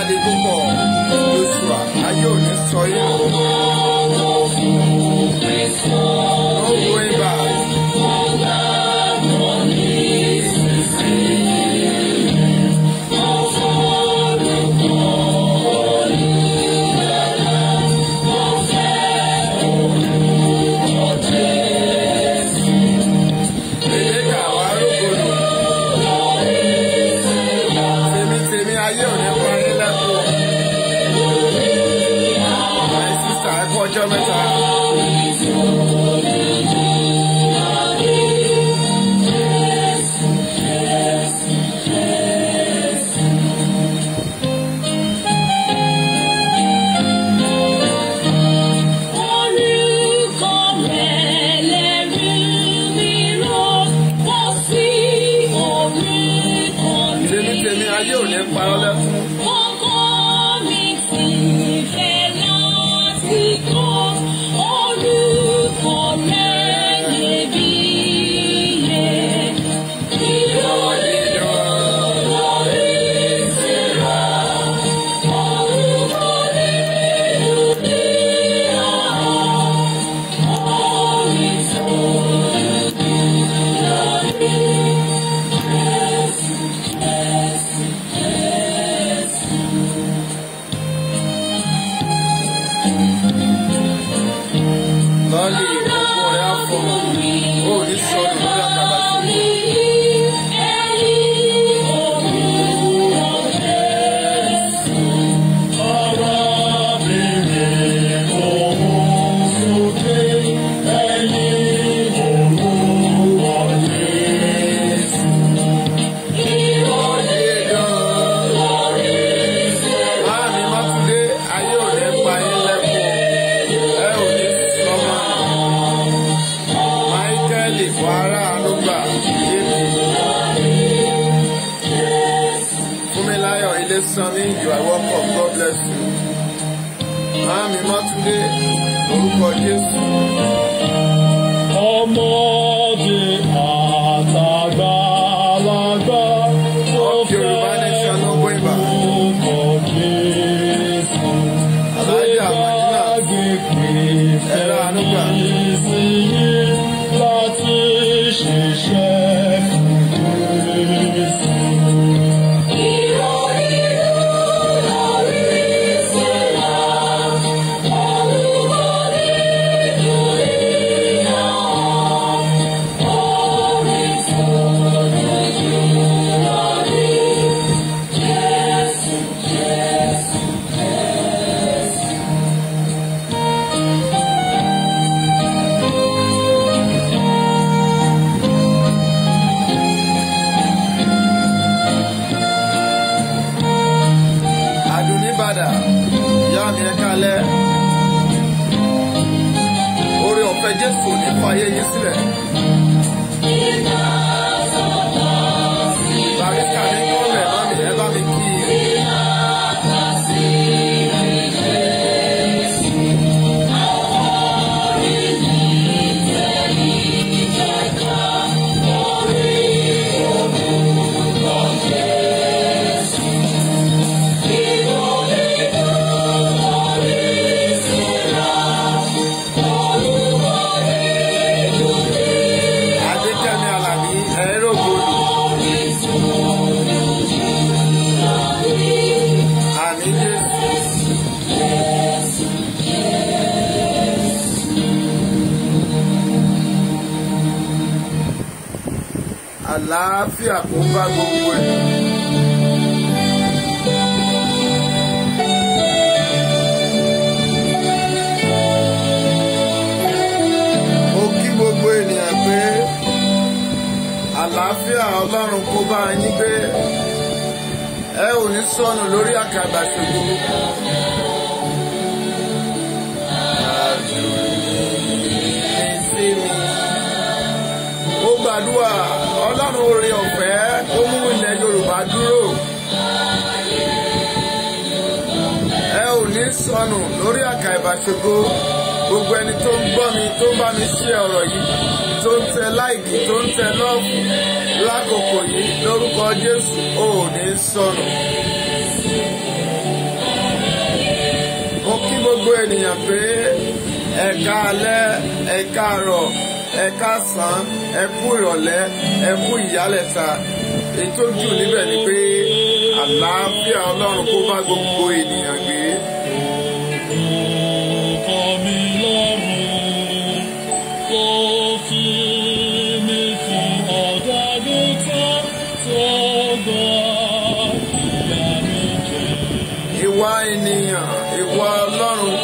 Ọládipúpọ̀ Joshua, ayé ò ní sọ yín nù. No going back. Rebecca wà rógòlò. Tèmi ayé ò ní pa yín lẹ́kún. My sister, ẹ kú ọjọ́ mẹ́ta. Orúkọ rẹ̀ lẹ́rù mi ró, kò sí orúkọ Tèmi ayé ò ní pa ọ́ lẹ́kún. Ọkọ mi ti fẹ́ láti kọ́ orúkọ rẹ̀ iyebíye. Ìrọ̀lẹ́ lórí ìṣẹ̀rà, orúkọ nínú ní àwọn orin tó lórí Jésù, Jésù, Jésù. Lọ́ọ̀lì òkú rẹ̀ á fọ̀. Ó ní sọnù lórí àkàbà ṣògo. Arábìnrin ohùn sókè, ẹ̀yin orúkọ Jésù. Máàmí Mátúndé, ayé ò ní pa yín lẹ́kún. Ẹ ò ní sọmọ nù. Máíkẹ́lì Kwara Anúgbà, JP. Fúnmiláyọ̀ Ilésànmí, you are welcome. God bless you. Máàmí Mátúndé, orúkọ Jésù. Ọmọdé àtàgbàlagbà tó Up Yorùbá fẹ́ nation, no going back. orúkọ Jésù. Alájà Màdínà, Gbàgbé pé ẹ̀rọ Anúgbà. ìsinyìí láti ṣiṣẹ́ fún Jésù. Àdùnní Bàdà, ìyá mi ẹ kálẹ́. Oore ọ̀fẹ́ Jésù ò ní fàyè yín sílẹ̀. Barista mi kọ́ rẹ̀ mami, ẹ bá mi kí i. Adékẹ́mi Àlàbí, ẹ̀ẹ́rọ̀gbòdò. Àmín Jésù. Àlàáfíà kó bá gbogbo ẹ̀. Mo kí gbogbo ènìyàn pé àlàáfíà Ọlọ́run kó bá yín gbé. Ẹ ò ní sọnù lórí àkàbà ṣògo. Ó gbàdúrà Ọlọ́run oore ọ̀fẹ́ kó mú ilẹ̀ Yorùbá dúró. Ẹ ò ní sọnù lórí àkàbà ṣògo. Gbogbo ẹni tó ń gbọ́ mi, tó ń bá mi ṣe ọ̀rọ̀ yìí, tó ń tẹ láìkì, tó ń tẹ lọ́ọ̀fù lákòókò yìí lórúkọ Jésù, ò ní sọnù. gbogbo ènìyàn pé ẹ káalẹ́, ẹ káàárọ̀, ẹ káàsán, ẹ kú ìrọ̀lẹ́, ẹ kú ìyálẹ̀ta. Ètò jù níbẹ̀ ni pé àlàáfíà Ọlọ́run kó bá gbogbo ènìyàn gbé. Kọ́ mi lọ́rùn, kó fi mi fún ọ̀dàgùntàn tó gbọ́ ìyà mi jẹ. Ìwà ènìyàn, ìwà Ọlọ́run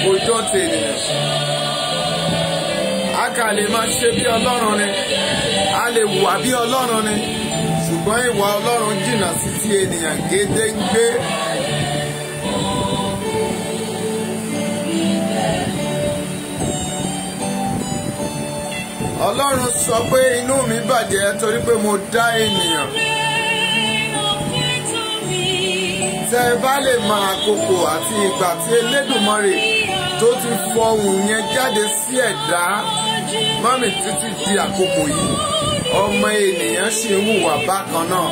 kò jọ ti ènìyàn. A kà lè máa ṣe bí Ọlọ́run ni, a lè wà bí Ọlọ́run ni, ṣùgbọ́n ìwà Ọlọ́run jìnnà sí ti ènìyàn gédéǹgbé. Ọlọ́run sọ pé inú mi bàjẹ́ torí pé mo dá ènìyàn. Tẹ́ ẹ bá lè mọ àkókò àti ìgbà tí Elédùmarè tó ti fọhùn yẹn jáde sí ẹ̀dá mọ́mì títí di àkókò yìí, ọmọ ènìyàn ṣì ń hùwà bákan náà.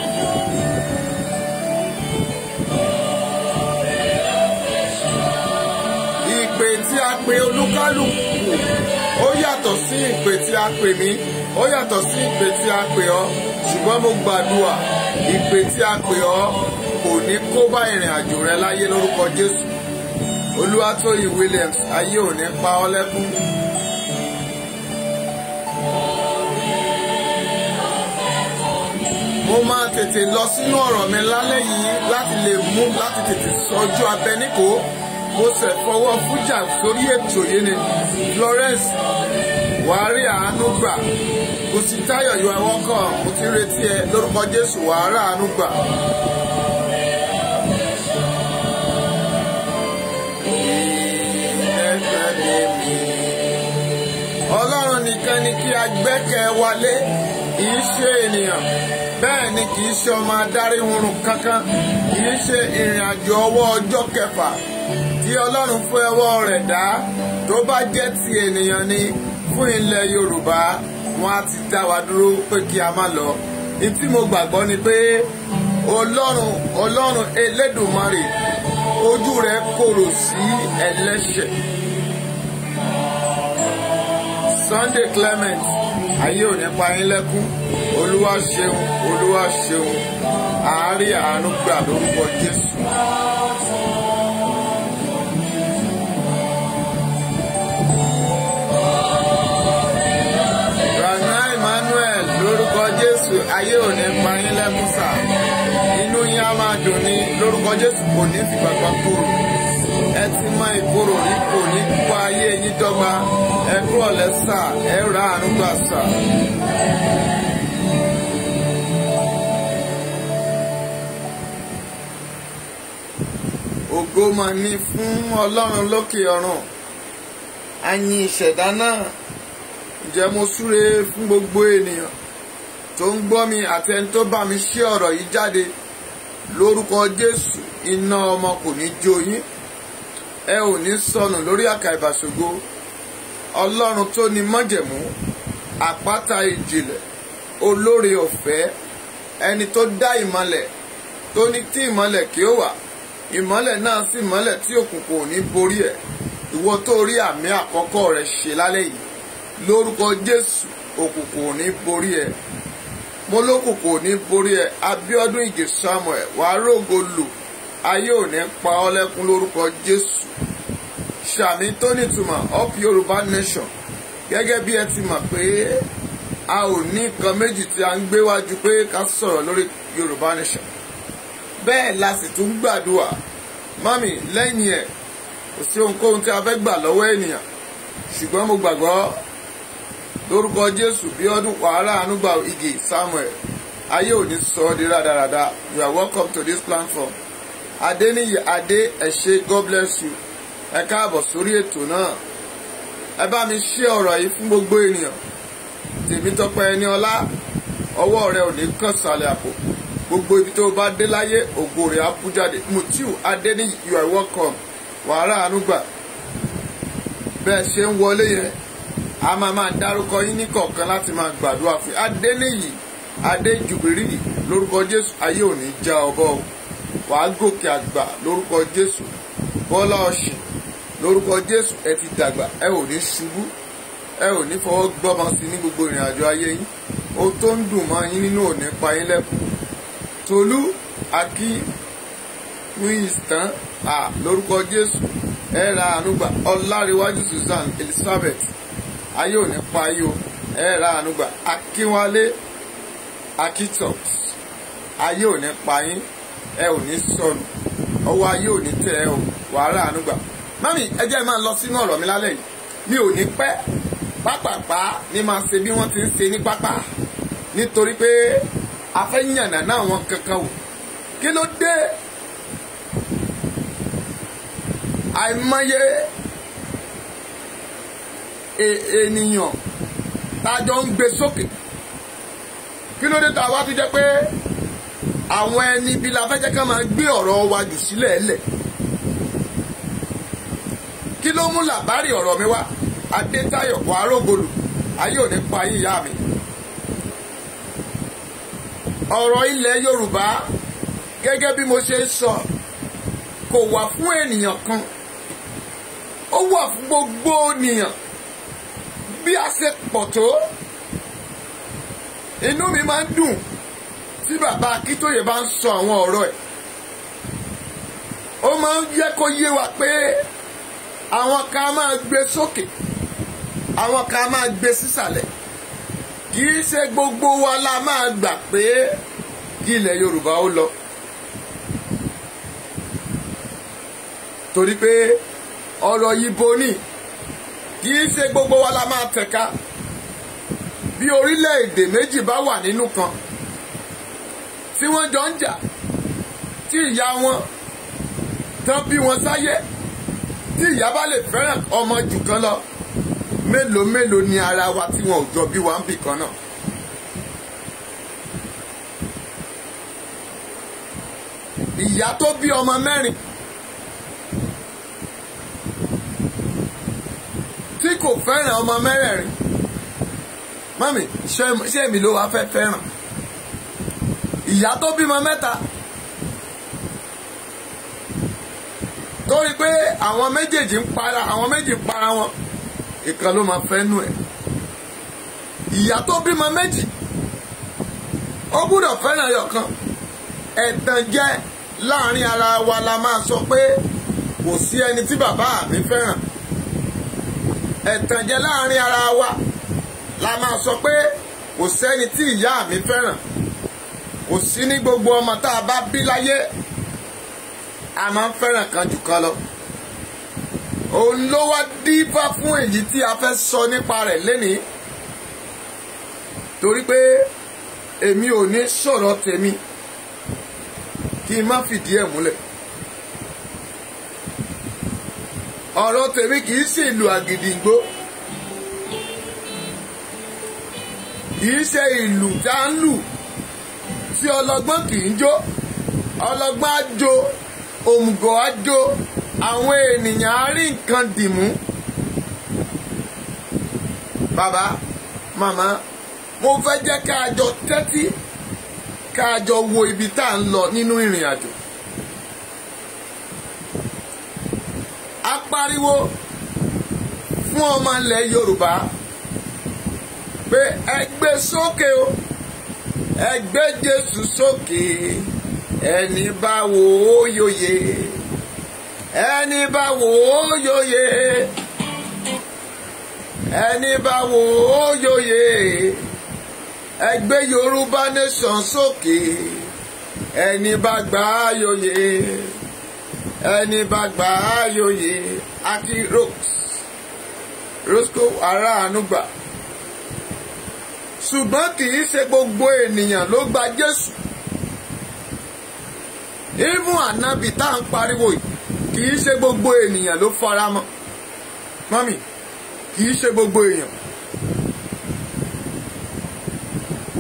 Ìpè tí a pè olúkálùkù ó yàtọ̀ sí ìpè tí a pè mí, ó yàtọ̀ sí ìpè tí a pè ọ́, ṣùgbọ́n mo gbàdúrà ìpè tí a pè ọ́ kò ní kó bá ìrìn àjò rẹ láyé lórúkọ Jésù. Olúwatóyìn Williams, ayé ò ní pa ọ́ lẹ́kún. Mo máa tètè lọ sínú ọ̀rọ̀ mi lálẹ́ yìí láti lè mú láti tètè sọjú abẹ níkò. Mo sì fọwọ́ fújà sórí ètò yìí ni. Florence, wàá rí àánú gbà. Kòsítáyọ̀, you are welcome. Mo ti retí ẹ lórúkọ Jésù, wàá rí àánú gbà. Ọlọ́run nìkan ni kí a gbẹ́kẹ̀ wa lé, kì í ṣe ènìyàn, bẹ́ẹ̀ ni kì í ṣe ọmọ adarí hunrun kankan, kì í ṣe ìrìn àjò ọwọ́ ọjọ́ kẹfà tí Ọlọ́run fún ọwọ́ rẹ̀ dá. Tó bá jẹ́ ti ènìyàn ni fún ilẹ̀ Yorùbá, wọn á ti dá wa dúró pé kí a má lọ. Ní tí mo gbàgbọ́ ni pé Ọlọ́run Elédùmarè ojú rẹ̀ korò sí ẹlẹ́ṣẹ̀. Sunday Clement, ayé ò ní pa yín lẹ́kún. Olúwa ṣeun, Olúwa ṣeun, àárí àánú gbà lórúkọ Jésù. Rana Emmanuel, lórúkọ Jésù, ayé ò ní pa yín lẹ́kún sà. Inú yín á máa dùn ní lórúkọ Jésù, kò ní fìgbà kan korò. Ẹ ti mọ ìkorò rí, kò ní pa ayé yín dọ́gba. Ẹ kúrò lẹ́sà, ẹ ra àánú gbà sà. Ògo mà ní fún Ọlọ́run lókè ọ̀run. A yin ìṣẹ̀dá náà. Ǹjẹ́ mo súre fún gbogbo ènìyàn tó ń gbọ́ mi àti ẹni tó bá mi ṣe ọ̀rọ̀ yìí jáde lórúkọ Jésù, iná ọmọ kò ní jó yín. Ẹ ò ní sọnù lórí àkà ìbàṣògo. Ọlọ́run tó ní májẹ̀mú, àpáta ìjìnlẹ̀, olóore ọ̀fẹ́, ẹni tó dá ìmọ́lẹ̀, tó ní tí ìmọ́lẹ̀ kí ó wà, ìmọ́lẹ̀ náà sì mọ́lẹ̀ tí òkùnkùn ò ní borí ẹ̀. Ìwọ tó rí àmì àkọ́kọ́ rẹ ṣe lálẹ́ yìí lórúkọ Jésù, òkùnkùn ò ní borí ẹ̀. Mo lókùnkùn ò ní borí ẹ̀. Abíọ́dún Ìgè Samuel, wàá rògo lò, ayé ò ní pa ọ́ lẹ́kún lórúkọ Jésù. Ṣàmì tó nítumọ̀, Up Yorùbá Nation. Gẹ́gẹ́ bí ẹ ti mọ̀ pé a ò ní nǹkan méjì tí a ń gbé wájú pé ká sọ̀rọ̀ lórí Yorùbá Nation. Bẹ́ẹ̀ la sì tún gbàdúrà. Mọ́mì, lẹ́yìn ẹ̀ kò sí ohunkóhun tí a fẹ́ gbà lọ́wọ́ ènìyàn, ṣùgbọ́n mo gbàgbọ́ lórúkọ Jésù, Bíọ́dún, wàhálà ànúgbà Ìgè Samuel, ayé ò ní sọ ọ́ di rádaràda. You are welcome to this platform. Adéníyì Adé, ẹ ṣé, God bless you. Ẹ káàbọ̀ sórí ètò náà. Ẹ bá mi ṣe ọ̀rọ̀ yìí fún gbogbo ènìyàn. Tèmítọ́pẹ́ Ẹniọlá, ọwọ́ rẹ ò ní kàn sàlẹ̀ àpò. Gbogbo ibi tó bá dé láyé, ògo rẹ̀ á bú jáde. Mutiu Adéníyì, you are welcome. Wàhálà ànúgbà. Bẹ́ẹ̀ ṣe ń wọlé yẹn, a máa dárúkọ yín ní kọ̀ọ̀kan láti máa gbàdúrà fún. Adéníyì Adéjùbírì, lórúkọ Jésù, ayé ò ní já ọbọ. Wàá gòkè àgbà lórúkọ Jésù. Bọ́lá Ọ̀ṣìn, Lórúkọ Jésù, ẹ ti dàgbà, ẹ ò ní ṣubú, ẹ ò ní fọwọ́ gbọ́mọ sí ní gbogbo ìrìn àjò ayé yín. Ohun tó ń dùn mọ́ yín nínú ò ní pa yín lẹ́kùn. Tolú Akí Muistan, lórúkọ Jésù, ẹ ra àánú gbà. Ọláríwájú Susan Elizabeth, ayé ò ní pa yín o, ẹ ra àánú gbà. Akínwálé Akitot, ayé ò ní pa yín, ẹ ò ní sọnù, ọwọ́ ayé ò ní tẹ̀ ẹ o, wàá ra àánú gbà. Mami, ẹ jẹ́ máa lọ sínú ọ̀rọ̀ mi lálẹ́ yìí, mi ò ní pẹ́, pápápá ní máa ṣe bí wọ́n ti ń ṣe ní pápá, nítorí pé a fẹ́ yànnà náà wọn kankan wò. Kí ló dé? Àìmọye ènìyàn tájọ ń gbé sókè. Kí ló dé tá a wá fi jẹ́ pé àwọn ẹni ibi la fẹ́ jẹ́ ká máa gbé ọ̀rọ̀ wa jù sílẹ̀ lẹ̀? Kí ló mú làbárì ọ̀rọ̀ mi wá? Adétayọ̀ Wàrógolù, ayé ò ní pa yín ìyá mi. Ọ̀rọ̀ ilẹ̀ Yorùbá, gẹ́gẹ́ bí mo ṣe sọ, kò wà fún ènìyàn kan, ó wà fún gbogbo ènìyàn. Bí a ṣe pọ̀ tó, inú mi máa ń dùn tí bàbá Akíntóyè bá ń sọ àwọn ọ̀rọ̀ ẹ̀. Ó máa ń jẹ́ kó yé wa pé àwọn kan máa gbé sókè, àwọn kan máa gbé sísàlẹ̀. Kì í ṣe gbogbo wa la máa gbà pé kí ilẹ̀ Yorùbá ó lọ. Torí pé ọ̀rọ̀ yìí bo ní, kì í ṣe gbogbo wa la máa tẹ̀ka. Bí orílẹ̀-èdè méjì bá wà nínú kan tí wọ́n jọ ń jà, tí ìyá wọn tán bí wọn sáyé, tí ìyá bá lè fẹ́ràn ọmọ jù kan lọ, mélòó mélòó ni ara wa tí wọn ò jọ bí wa ń bì kan náà. Ìyá tó bí ọmọ mẹ́rin tí kò fẹ́ràn ọmọ mẹ́rẹ̀ẹ̀rin, mọ́mì, ṣé èmi ló wá fẹ́ fẹ́ràn? Ìyá tó bímọ mẹ́ta torí pé àwọn méjèèjì ń para, àwọn méjì ń para wọn, ìkan ló máa fẹ́ nú ẹ̀. Ìyá tó bímọ méjì, ó gbúdọ̀ fẹ́ràn ẹyọ̀kan. Ẹ̀tàn jẹ́ láàrin ara wa la máa sọ pé kò sí ẹni tí bàbá mi fẹ́ràn. Ẹ̀tàn jẹ́ láàrin ara wa la máa sọ pé kò sẹ́ni tí ìyá mi fẹ́ràn. Kò sí ní gbogbo ọmọ tá a bá bí láyé, a máa ń fẹ́ràn kan jù kan lọ. Òun ló wá dífá fún èyí tí a fẹ́ sọ nípa rẹ̀ lénìí. Torí pé èmi ò ní sọ̀rọ̀ tèmi kí n má fìdí ẹ̀ múlẹ̀. Ọ̀rọ̀ tèmi kì í ṣe ìlú àgìdìgbò, kì í ṣe ìlú tá ń lù tí ọlọ́gbọ́n kì í jó. Ọlọ́gbọ́n á jó, òmùgọ̀ á jó, àwọn ènìyàn á rí nǹkan dìmú. Bàbá, màmá, mo fẹ́ jẹ́ ká jọ tẹ́tí, ká jọ wo ibi tá à ń lọ nínú ìrìn àjò. A pariwo fún ọmọ ilẹ̀ Yorùbá pé ẹ gbé sókè o, ẹ gbé Jésù sókè, ẹni bá wò ó yóye, ẹni bá wò ó yóye, ẹni bá wò ó yóye, ẹ gbé Yorùbá nation sókè, ẹni bá gbà á yóye, ẹni bá gbà á yóye. Aki Rosco aráàánú gbà. Ṣùgbọ́n kì í ṣe gbogbo ènìyàn ló gba Jésù. Even ànábì tá à ń pariwo yìí, kì í ṣe gbogbo ènìyàn ló fara mọ́. Mọ́mì, kì í ṣe gbogbo èèyàn.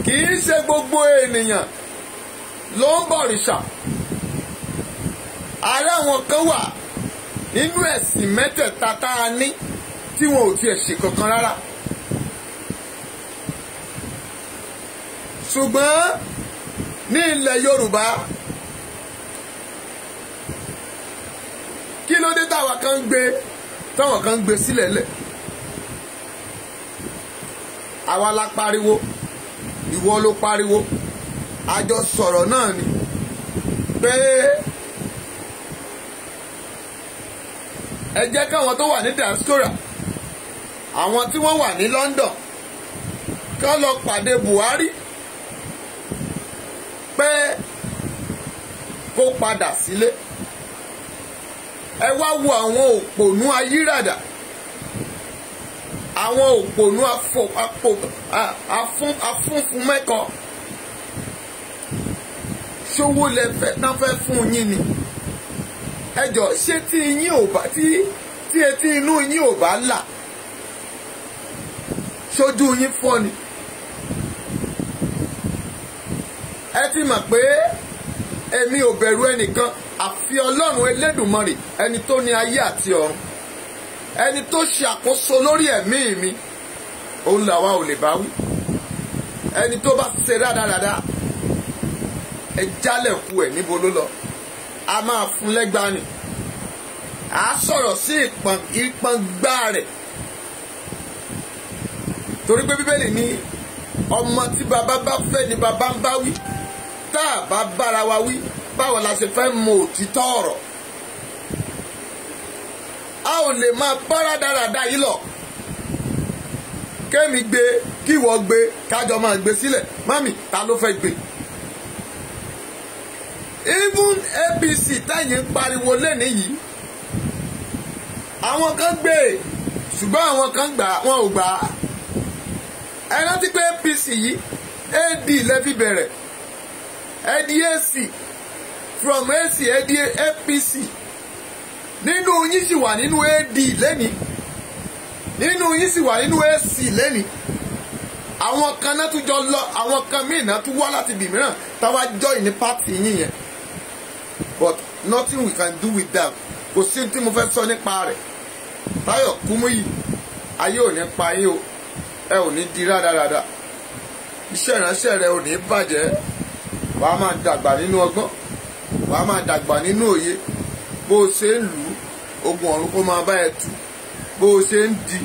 Kì í ṣe gbogbo ènìyàn ló ń bọ̀rìṣà. Ààrẹ àwọn kan wà nínú ẹ̀sìn mẹ́tẹ̀ẹ̀ta tá a ní tí wọn ò tiẹ̀ ṣe kankan rárá. Ṣùgbọ́n ní ilẹ̀ Yorùbá, kí ló dé táwa kan ń gbé Táwọn kan ń gbé sílẹ̀ lẹ̀. Àwa la pariwo, ìwọ ló pariwo, àjọ sọ̀rọ̀ náà ni pé ẹ jẹ́ káwọn tó wà ní diaspora, àwọn tí wọ́n wà ní London, kán lọ pàdé Buhari pé kó padà sílé. Ẹ wá wo àwọn òpònú ayírádà, àwọn òpònú afúnfún mẹ́kọ. Ṣówó lẹ́fẹ̀ náà fẹ́ fún yín ni? Ẹ jọ, ṣé tí yín ò bá tí etí inú yín ò bá là, ṣojú yín fọ́ ni? Ẹ ti mọ̀ pé èmi ò bẹ̀rù ẹnìkan àfi Ọlọ́run Elédùmarè, ẹni tó ní ayé àti ọ̀run, ẹni tó ṣe àkóso lórí ẹ̀mí mi, òun làwa ò lè bá wí. Ẹni tó bá ṣe rádaràda, ẹ jálẹ̀ ku ẹ̀ níbo ló lọ, a máa fún lẹ́gbàá ni. À á sọ̀rọ̀ sí ìpọ́ngbá rẹ̀, torí pé Bíbélì ní ọmọ tí bàbá bá fẹ́ ni bàbá ń bá wí. Tá a bá bára wa wí, báwo la ṣe fẹ́ mọ òtítọ́ ọ̀rọ̀? A ò lè máa bá rádaràda yìí lọ. Kémi gbé, kí ìwọ gbé, kájọ máa gbé sílẹ̀. Mami, ta ló fẹ́ gbé? Even APC táyìn ń pariwo lẹ́ni yìí, àwọn kan gbé, ṣùgbọ́n àwọn kan gbà, wọn ò gbà. Ẹ rántí pé APC yìí, AD lẹ fi bẹ̀rẹ̀, ẹ di AC, from AC ẹ di APC. Nínú yín sì wà nínú AD lẹ́ni, nínú yín sì wà nínú AC lẹ́ni. Àwọn kan náà tún jọ lọ, àwọn kan míì náà tún wá láti ibì mìíràn táwa join ní pátì yín yẹn. But nothing we can do with them. Kò sí tí mo fẹ́ sọ nípa rẹ̀. Táyọ̀ Kúmúyì, ayé ò ní pa yín o, ẹ ò ní di rádaràda, iṣẹ́ ìránṣẹ́ rẹ ò ní bàjẹ́. Wàá máa dàgbà nínú ọgbọ́n, wàá máa dàgbà nínú òye. Bó o ṣe ń lù ú, ogun ọ̀run kó máa bá ẹ tú. Bó o ṣe ń di,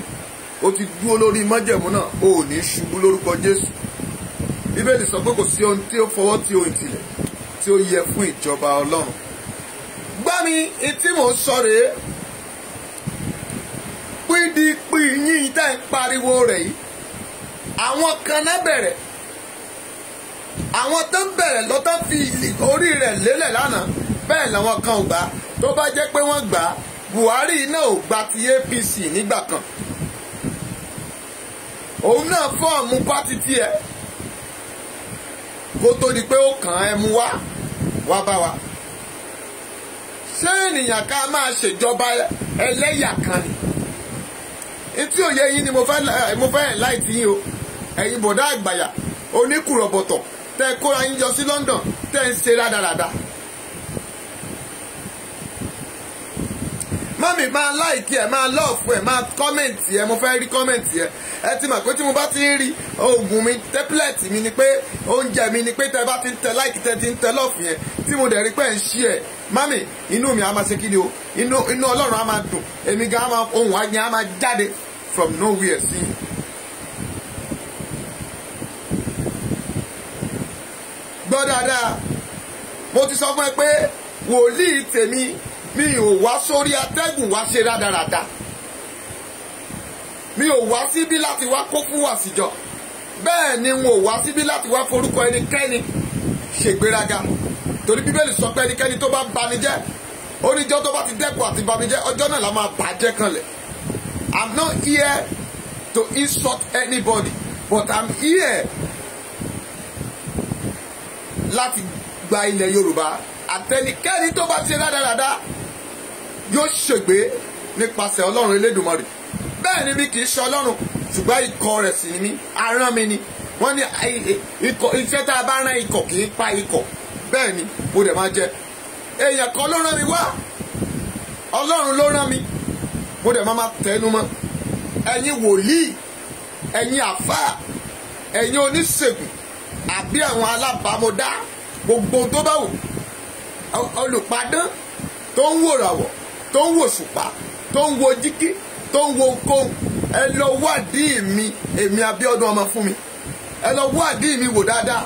o ti dúró lórí májẹ̀mú náà, o ò ní ṣubú lórúkọ Jésù. Bíbélì sọ pé kò sí ohun tí ó fọwọ́ tí ohun ìtìlẹ̀ tí ó yẹ fún ìjọba Ọlọ́run. Gbá mi, tí mò ń sọ rèé. PDP yín tá ń pariwo rẹ̀ yìí, àwọn kan náà bẹ̀rẹ̀, àwọn tó ń bẹ̀rẹ̀ lọ́tọ́ fi orí rẹ̀ lélẹ̀ lánàá, bẹ́ẹ̀ làwọn kan ò gbà. Tó bá jẹ́ pé wọ́n gbà, Buhari náà ò gba ti APC nígbà kan, òun náà fọ́ọ̀mù pátì tiẹ̀ kó tó di pé ó kàn án ẹmu wá wá bá wa. Ṣé ènìyàn ká máa ṣèjọba ẹlẹ́yà kan ni? Etí òye yín ni mo fẹ́ láìtì yín o. Ẹ̀yin bọ̀dá àgbàyà oníkùrọ̀bọ̀tọ̀ tẹ́ kóra yín jọ sí London, tẹ́ ń ṣe rádaràda. Mọ́mì, máa láìkí ẹ̀, máa lọ́ọ̀fù ẹ̀, máa kọ́mẹ̀ntì ẹ̀. Mo fẹ́ rí kọ́mẹ̀ntì ẹ̀. Ẹ ti mọ̀ pé tí mo bá ti ń rí oògùn mi, tẹ́pílẹ̀tì mi ni pé oúnjẹ mi ni pé tẹ́ bá ti ń tẹ láìkí, tẹ́ ti ń tẹ lọ́ọ̀fù yẹn, tí mo dẹ̀ rí pé ń ṣí ẹ̀, mọ́mì, inú mi á máa ṣe kí ni o, inú Ọlọ́run á máa dùn, èmi gan á máa ohùn á máa jáde from nowhere sí i. Gbọ́ dáadáa, mo ti sọ fún ẹ pé wòlíì tèmi, mi ò wá sórí atẹ́gùn wá ṣe rádaràda. Mi ò wá síbí láti wá kó fún wàsíjọ. Bẹ́ẹ̀ ni n ò wá síbí láti wá forúkọ ẹnikẹ́ni ṣègbéraga. Torí Bíbélì sọ pé ẹnikẹ́ni tó bá bani jẹ́, oníjọ́ tó bá ti dẹ́kun àti bani jẹ́, ọjọ́ náà la máa bàjẹ́ kanlẹ̀. I'm not here to insult anybody, but I'm here láti gba ilẹ̀ Yorùbá. Àtẹnikẹ́ni tó bá ti rádaràda yóò ṣègbé nípasẹ̀ Ọlọ́run Elédùmarè. Bẹ́ẹ̀ ni mi kì í ṣe Ọlọ́run, ṣùgbọ́n ikọ̀ rẹ̀ sì ni mí, arán mi ni. Wọ́n ní ikọ̀, iṣẹ́ tá a bá rán ikọ̀ kì í pa ikọ̀. Bẹ́ẹ̀ ni mo dẹ̀ máa jẹ. Èèyàn kan ló rán mi wá, Ọlọ́run ló rán mi, mo dẹ̀ máa tẹnu mọ́. Ẹ̀yin wòlíì, ẹ̀yin àfáà, ẹ̀yin oníṣègùn àbí àwọn alábàámọ̀dá, gbogbo tó bá wù, olùpadán tó ń wòràwọ̀, tó ń wòṣùpá, tó ń wo jíkí, tó ń wo kóhun, ẹ lọ wádìí mi, èmi Abíọ́dún ọmọ fún mi, ẹ lọ wádìí mi wò dáadáa,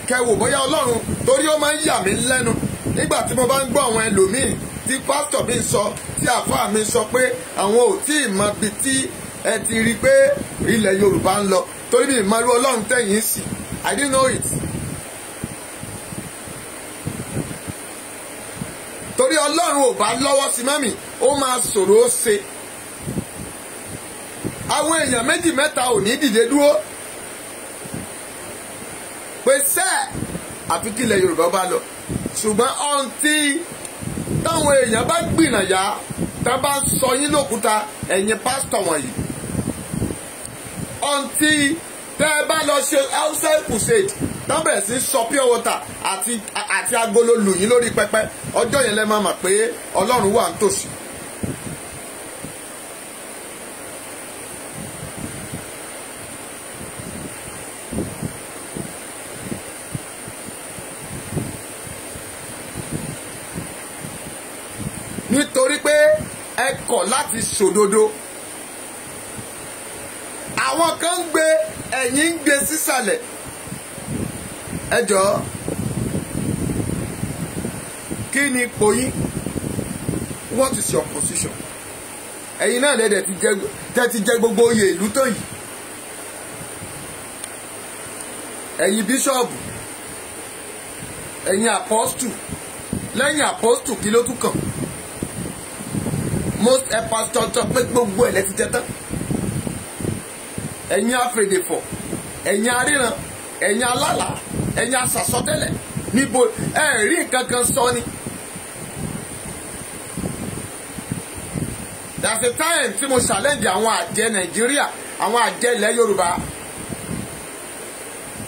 kẹ́ wò bóyá Ọlọ́run, torí ó máa ń yà mí lẹ́nu nígbà tí mo bá ń gbọ́ àwọn ẹlòmíì tí pásítọ̀ mi sọ, tí àfáà mi sọ pé àwọn ò tí ì mọ ibi tí ẹ ti rí i pé ilẹ̀ Yorùbá ń lọ, torí mi ìmọ̀lú Ọlọ́run tẹ̀yìn sí. I didn't know it. Torí Ọlọ́run ò bá lọ́wọ́ sí mọ́mì, ó máa ṣòro ó ṣe. Àwọn èèyàn méjì mẹ́ta ò ní dìde dúró pé sẹ́ẹ̀ àfi kí ilẹ̀ Yorùbá bá lọ. Ṣùgbọ́n ọ̀ǹtí táwọn èèyàn bá gbìnàyà, tá bá ń sọ yín lókúta, ẹ̀yin pásítọ̀ wọ̀nyí, ọ̀ǹtí tẹ́ ẹ bá lọ ṣe outside crusade, tá bẹ̀rẹ̀ sí sọ pure water àti agolo lù yín lórí pẹpẹ, ọjọ́ yẹn lẹ máa mọ̀ pé Ọlọ́run wà nítòsí. Nítorí pé ẹ kọ̀ láti ṣòdodo, àwọn kan ń gbé, ẹ̀yin ń gbé sísàlẹ̀. Ẹ jọ̀ọ́, kí ni ipò yín? What is your position? Ẹ̀yin náà lẹ́dẹ̀ ti jẹ gbogbo oyè ìlú tó yìí. Ẹ̀yin bíṣọ̀bù, ẹ̀yin apọ́stù, lẹ́yìn apọ́stù kí ló tún kàn? Most pastor sọ pé gbogbo ẹ̀ lẹ́ ti jẹ tán. Ẹ̀yin afèdèfọ̀, ẹ̀yin aríran, ẹ̀yin alálàá, ẹ̀yin asàsọtẹ́lẹ̀, níbo ẹ rí nǹkan kan sọ ni. There's a time tí mo challenge àwọn àjẹ́ Nàìjíríà, àwọn àjẹ́ ilẹ̀ Yorùbá,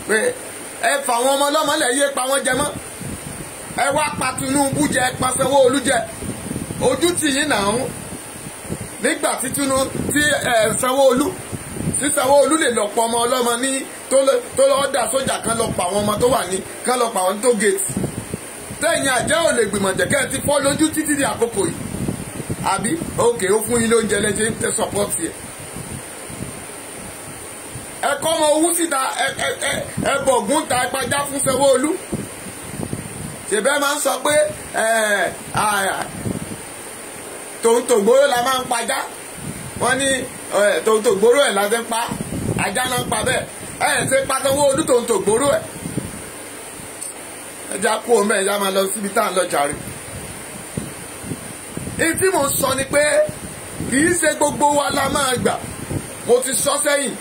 pé ẹ fà àwọn ọmọ ọlọ́mọ lẹ̀, yé pa wọ́n jẹ mọ́, ẹ wá pa Tinubu jẹ, ẹ pa Sanwó-Olú jẹ, ojú tì yín náà ń. Nígbà tí Tinubu tí Sanwó-Olú tí Sanwó-Olú lè lọ pọ ọmọ ọlọ́mọ ní tó lọ́ọ́ dà sójà kan lọ pa àwọn ọmọ tó wà ní kan lọ pa àwọn tó gèètì, tẹ̀yìn àjẹ́ ò lè gbìmọ̀ jẹ̀kẹ́ ti fọ́ lójú títí di àkókò yìí. Àbí òkè ó fún yín lóúnjẹ lẹ́jẹ̀ ń tẹ sọ́pọ́tì ẹ̀. Ẹ kọ́ ọmọ owó síta, ẹ bọ̀gún ta, ẹ pajá fún Sanwó-Olú. Ṣèbẹ́ máa ń sọ pé tòun tògbóró la máa ń pajá, wọ́n ní tòun tògbóró ẹ̀ la fi ń pa ajá náà ń pa bẹ́ẹ̀. Ẹ ṣe pa Sanwó-Olú tòun tògbóró ẹ̀. Ẹ já kú omi, ẹ já máa lọ síbi tá à ń lọ jàre. Èyí tí mò ń sọ ni pé kì í ṣe gbogbo wa la máa gbà. Mo ti sọ sẹ́yìn,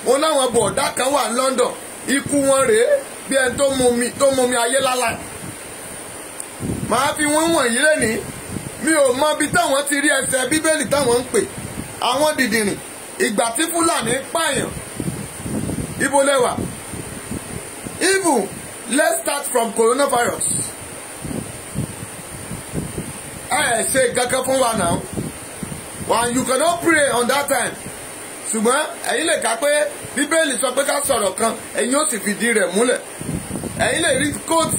mo láwọn bọ̀ọ̀dá kan wà ní London, ikú wọn rèé bí ẹni tó mú mi ayé lálá. Màá fi wọ́n wọ̀nyí lẹ́nìí. Mi ò mọ ibi táwọn ti rí ẹsẹ̀ Bíbélì táwọn ń pè àwọn dìdìrìn. Ìgbà tí Fúlàní pààyàn, ibo lẹ́wà? Even let's start from coronavirus. Ẹ ṣe kankan fún wa now, and you cannot pray on that time. Ṣùgbọ́n ẹ̀yin lè kà pé Bíbélì sọ pé ká sọ̀rọ̀ kan, ẹ̀yin ó sì fìdí rẹ̀ múlẹ̀. Ẹ̀yin lè rí kóòtù,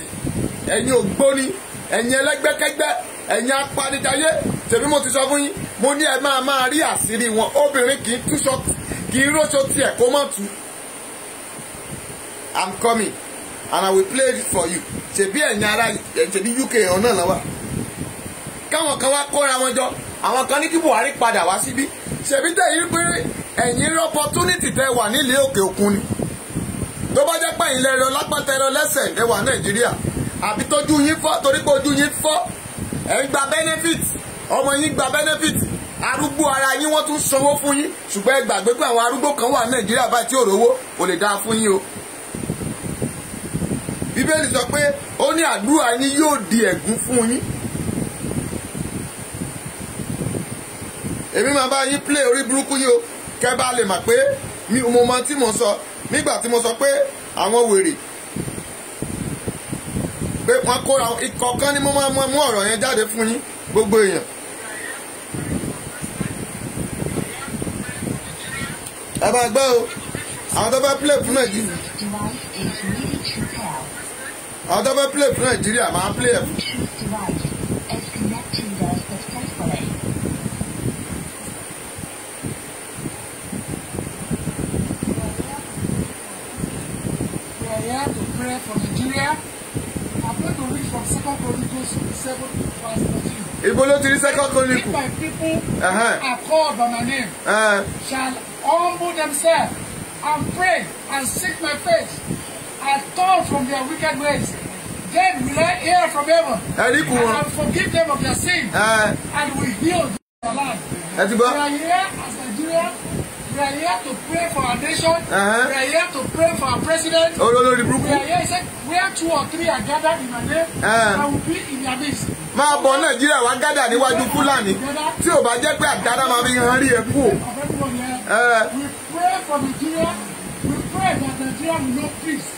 ẹ̀yin ògbóni, ẹ̀yin ẹlẹ́gbẹ́kẹ́gbẹ́, ẹ̀yin apanijayé. Tèmi mo ti sọ fún yín, mo ní ẹ máa máa rí àṣírí wọn. Obìnrin kì í túṣọ, kì í róṣọ tiẹ̀ kó mọ̀ tú. I'm coming and I will play it for you. Ṣèbí ẹ̀yin ará, ṣèbí UK ọ̀nà náà wà. Káwọn kan wá kóra wọn jọ, àwọn kan ní kí Buhari padà wá síbí. Ṣèbí tẹ̀yìn pé ẹ̀yin rí opportunity tẹ wà nílé òkè òkun ni. Tó bá jẹ́ pé ẹ̀yin lẹ́rọ lápá tẹ̀rọ lẹ́sẹ̀ ẹ wà Nàìjíríà, àbí tójú yín fọ́, torí pé ojú yín fọ́, ẹ̀ ń gba benefit, ọmọ yín gba benefit, arúgbó ara yín wọ́n tún sanwó fún yín. Ṣùgbọ́n ẹ gbàgbé pé àwọn arúgbó kan wà Nàìjíríà báyìí tí ò rówó, kò lè dáa fún yín o. Bíbélì sọ pé ó ní àdúrà yín yóò di ẹ̀gún fún yín. Èmi máa bá yín play orí burúkú yìí o, kẹ́ bá lè mọ̀ pé mo mọ tí mo sọ nígbà tí mo sọ pé àwọn wèrè pé wọ́n kóra ikọ̀ kan ní mo máa mú ọ̀rọ̀ yẹn jáde fún yín gbogbo èèyàn. Ẹ máa gbọ́ o, àwọn tó fẹ́ play fún Nàìjíríà, àwọn tó fẹ́ play fún Nàìjíríà máa play ẹ̀ fún. pray for Nigeria. I'm going to read from 2 Chronicles 7 verse 14. Ibo ló ti rí Second If Chronicle? my people Uh-huh. are called by my name, shall humble themselves and pray and seek my face and turn from their wicked ways, then will I hear from heaven Ẹ rí ikú and wọn. I will forgive them of their sin and will heal their land. Ẹ ti gbọ́. We are here as Nigerians. We are here to pray for our nation. Uh-huh. We are here to pray for our president. Olórí burúkú. We are here. He said, where two or three are gathered in my name, Uh-huh. I will be in their midst. Máa bọ̀ Nàìjíríà wá gádà níwájú Fúlàní tí ò bá jẹ́ pé àdára máa fi hàn rí ẹ kú o. Of everyone here. We pray for Nigeria. We pray that Nigeria will know peace.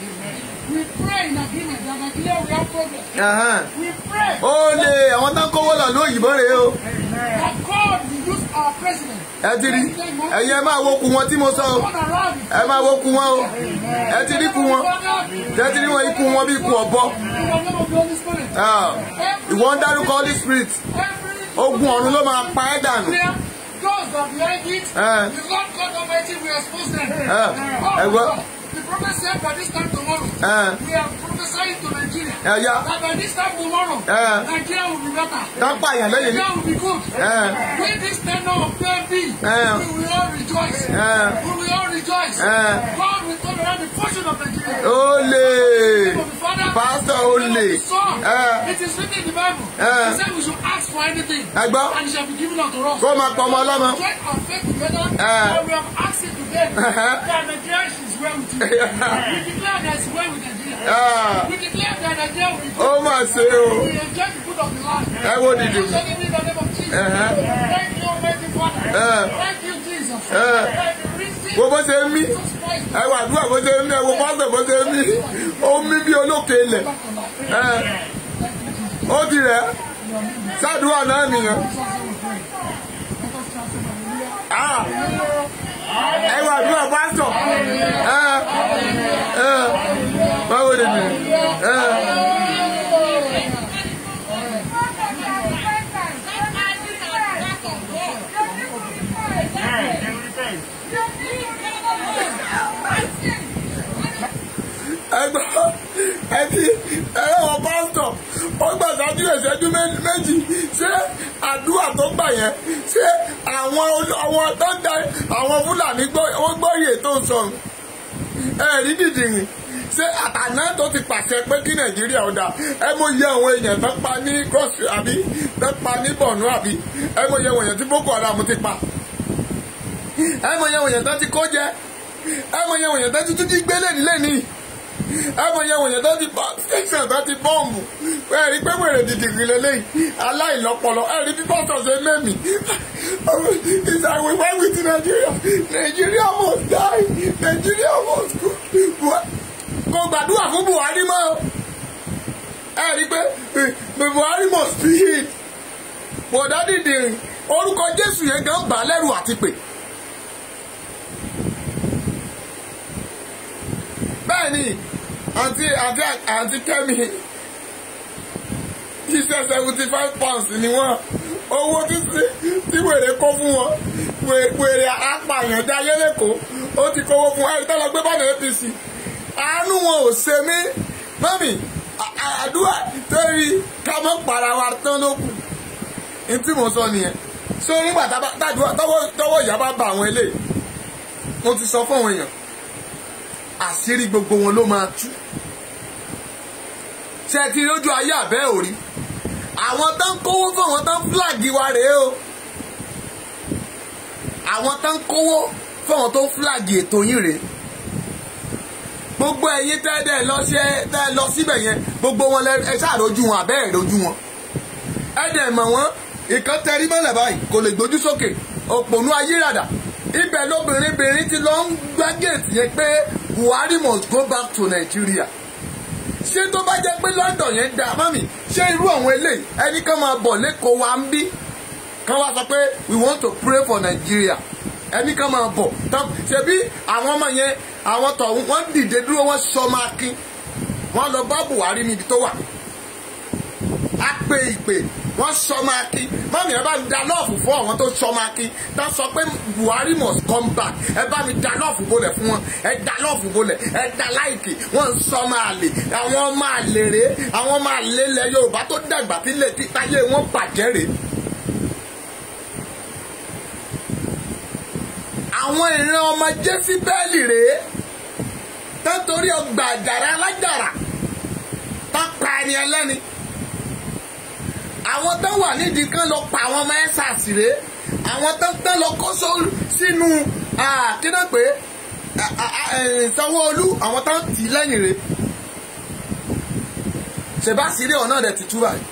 We pray in agreement that Nigeria will have progress. We pray Ó lè àwọn tó ń kówó lọ lóyìnbó rèé o. that God will use our president. Ẹ ti rí ẹ̀yin ẹ máa wo ku wọn tí mo sọ o. Turn around. Ẹ máa wo ku wọn o. Ẹ ti rí ku wọn. Ẹ ti rí wọn ikú wọn bí ikú ọ̀bọ. In the name of the Holy Spirit. Ìwọ ń dárúkọ Holy Spirit. Every Ogun ọ̀run ló máa pa ẹ́ dànù. prayer, those that behind it, the Lord God Almighty will expose them. Oh, Ẹ gbọ́. God. The prophet said by this time tomorrow, we are prophesying to Nigeria. Ẹ yá. That by this time tomorrow, Nigeria will be better. Tán pààyàn lẹ́yìn. Nigeria will be good. When this tenure of PMB, we will all rejoice. We will all rejoice. God will turn around the fortune of Nigeria. Ó lè. Of the Father, Pastor the name of Olè. the Son. It is written in the Bible. He said we should ask for anything, Ẹ gbọ́. and it shall be given unto us. Kó máa pọ̀ ọmọ ọlọ́mọ. Join our faith together, and we have asked it today that Nigeria is well with you. We declare that it's well with Nigeria. We declare that Nigeria will be good. Ó mà ṣe o. We enjoy the good of the land. Ẹ wo dìde. Absolutely in the name of Jesus. Thank you, Almighty Father. Thank you, Jesus. Thank you, risen Wo bó ṣe ń mí. Jesus Christ. Ẹ wà àdúrà bó ṣe ń mí. Ẹ wo pásítọ̀ bó ṣe ń mí. Ó ń mí bí olókè ilẹ̀. Back to life. Ó ti rẹ̀. Sádùúrà náà nìyẹn. Let us shout hallelujah. Ah. Ẹ wà àdúrà pásítọ̀. Báwo ni mi? Ẹ gbọ́ ẹ ti ẹ wọ pásítọ̀ ó gbà ṣáájú ìṣẹ́jú méjì. Ṣé àdúrà tó gbà yẹn, ṣé àwọn tó ń da àwọn Fúlàní wọ́n gbọ́ iye tó ń sọnù? Ẹ rí dìdìrìn. Ṣé àtàná tó ti pàṣẹ pé kí Nàìjíríà ó dáa? Ẹ mọ iye àwọn èèyàn tó pa ní cross àbí tó pa ní Borno àbí? Ẹ mọ iye àwọn èèyàn tí Boko Haram ti pa? Ẹ mọ iye àwọn èèyàn tó ti kó jẹ? Ẹ mọ iye àwọn èèyàn tó ti tún jí gbé lẹ́ni lẹ́ni? Ẹ mọ iye àwọn èèyàn tó ti bá station tó ti bọ́ọ̀mù? Ẹ rí pé wèrè dìdìrì lélẹ́yìí, aláìlọ́pọlọ. Ẹ rí bí pásítọ̀ ṣe mẹ́mí. It's like we went with Nigeria. Nigeria must die. Nigeria must go. Kò gbàdúrà fún Buhari mọ́. Ẹ rí pé Buhari must be healed. Bọ̀dá dìdìrì, orúkọ Jésù yẹn gan bà á lẹ́rù àti pè. Bẹ́ẹ̀ ni àǹtí Kẹ́mi iṣẹ́ £75 ni wọ́n. Owó tí wèrè kó fún wọn. Wèrè apààyàn jayé lẹ́kọ̀ọ́ ó ti kówó fún ẹ. Ìtọ́lọ gbé bọ́ọ̀nù APC. Àánú wọn ò ṣe mí. Mọ́mì, àdúrà torí ká mọ́ para wa tán ló kù. Ní tí mo sọ nìyẹn. So nígbà tọ́wọ́ ìyá bá ba àwọn eléyìí, mo ti sọ fún àwọn èèyàn, àṣírí gbogbo wọn ló máa tú. Ṣé ti lójú ayé àbẹ́ òrí? Àwọn tó ń kówó fún àwọn tó ń fúlàgì wa rèé o. Àwọn tó ń kówó fún àwọn tó ń fúlàgì ètò yín rèé. Gbogbo ẹ̀yin tẹ́ lọ sí tẹ́ lọ síbẹ̀ yẹn, gbogbo wọn ẹ ṣáà rojú wọn àbẹ́ ẹ̀ rojú wọn. Ẹ dẹ̀ mọ̀ wọ́n, ìkan tẹrí mọ́lẹ̀ báyìí kò lè gbójú sókè, òpònú ayírádà. Ibẹ̀ lóbìnrin bìnrin ti lọ ń gbá géètì yẹn pé Buhari must go back to Nigeria. Ṣé tó bá jẹ́ pé London yẹn da mọ́mì, ṣé irú àwọn eléyìí ẹni kan máa bọ̀ lẹ́kọ̀ọ́ wa ń bí kan wá sọ pé we want to pray for Nigeria, ẹni kan máa bọ̀ ṣebí àwọn ọmọ yẹn, àwọn tọ̀hún wọ́n dìde dúró, wọ́n sọ máa kín, wọ́n lọ bá Buhari níbi tó wà. pe ìpè wọ́n sọmọ akin. Mọ́mí ẹ bá mi da lọ́ọ̀fù fún àwọn tó sọmọ akin tá sọ pé Buhari must come back. Ẹ bá mi da lọ́ọ̀fù bolẹ̀ fún wọn, ẹ da lọ́ọ̀fù bolẹ̀, ẹ da láìkì. Wọ́n ń sọmọ àlè, àwọn ọmọ àlè rèé, àwọn ọmọ àlè ilẹ̀ Yorùbá tó dàgbà tí lè tí táyé wọn bàjẹ́ rèé. Àwọn ìran ọmọ Jésíbẹ́ẹ̀lì rèé tó ń torí ọgbà àjàrà alájàrà tá pa ẹni ẹlẹ́ni. Àwọn tó wà nídìí kan lọ pa àwọn ọmọ ẹ́sàs rèé. Àwọn tó tán lọ kó sínú kíná pé Sanwó-Olú, àwọn tó ń tì í lẹ́yìn rèé. Ṣèbáṣírí ọ̀nà rẹ̀ ti tú báyìí.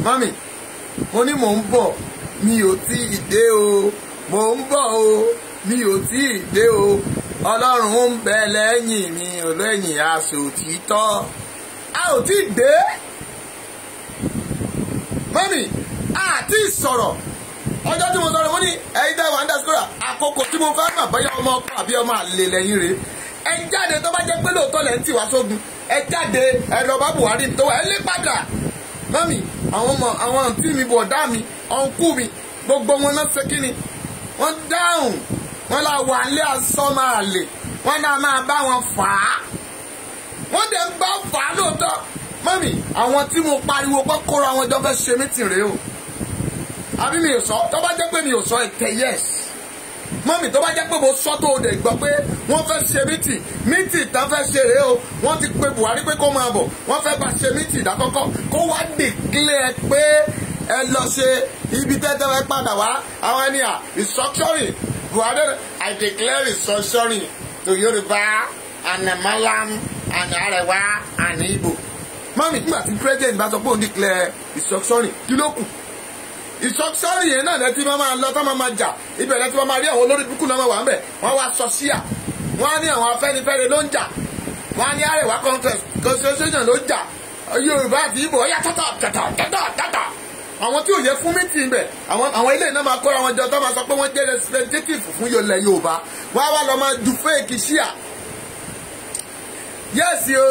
Mami, mo ní mò ń bọ̀, mi ò tí ì dé o. Mò ń bọ̀ o, mi ò tí ì dé o. Ọlọ́run ń bẹ lẹ́yìn mi, olóyìn aṣòtítọ́. A ò tí ì dé. Mọ́mì, a ti sọ̀rọ̀. Ọjọ́ tí mo sọ̀rọ̀ mo ní ẹ̀yin tẹ́ wà ń dàsíkòrà, àkókò tí mo fẹ́ mọ̀ bóyá ọmọ ọkọ àbí ọmọ àlè lẹ́yìn rèé. Ẹ jáde tó bá jẹ́ pé lóòótọ́ lẹ́ ń tì wá sógun. Ẹ jáde, ẹ lọ bá Buhari tó wà, ẹ lé padà. Mọ́mì, àwọn ọmọ àwọn àǹtí mi, bọ̀dá mi, ọ̀nkú mi, gbogbo wọn náà ṣe kí ni? Wọ́n dáhùn, wọ́n la wà lé aṣọ máa lè, wọ́n náà máa bá wọn fà á. Wọ́n dẹ̀ ń bá fà á lóòótọ́. Mọ́mì, àwọn tí mo pariwo pé kóra wọn jọ fẹ́ ṣe mítìn rèé o. Àbí mi ò sọ, tó bá jẹ́ pé mi ò sọ ẹ tẹ yes. Mọ́mì, tó bá jẹ́ pé mo sọ tó o dẹ̀ gbọ́ pé wọ́n fẹ́ ṣe mítìn, mítìn tán fẹ́ ṣe rèé o. Wọ́n ti pe Buhari pé kó máa bọ̀, wọ́n fẹ́ bá ṣe mítìn ìdákọ́kọ́, kó wá declare pé ẹ lọ ṣe ibi tẹ́tẹ́ ẹ padà wá. Àwọn ẹni à restructuring Buhari, I declare restructuring to Yorùbá and Malam and Arewa and Igbo. Mọ́mì, nígbà tí president bá sọ pé òun declare restructuring, kí ló kù? Restructuring yẹn náà lẹ́tí máa lọ tá máa jà, ibẹ̀ lẹ́tí máa rí àwọn olórí burúkú náà wà ń bẹ̀. Wọ́n wá sọ síà, wọ́n á ní àwọn Afẹ́nifẹ́re ló ń jà, wọ́n á ní Arewa constitution ló ń jà, Yorùbá àti Igbo ó yá tọ́tọ̀ tọ̀tọ̀ tọ̀tọ̀ tọ̀tọ̀. Àwọn tí ò yẹ fún mítìn bẹ̀, àwọn ilé iná máa kóra wọn jọ tó máa sọ pé wọ́n jẹ́ representative fún ilẹ̀ Yorùbá. Wọ́n á wá lọ máa ju fake ṣíà. Yẹ́sì o,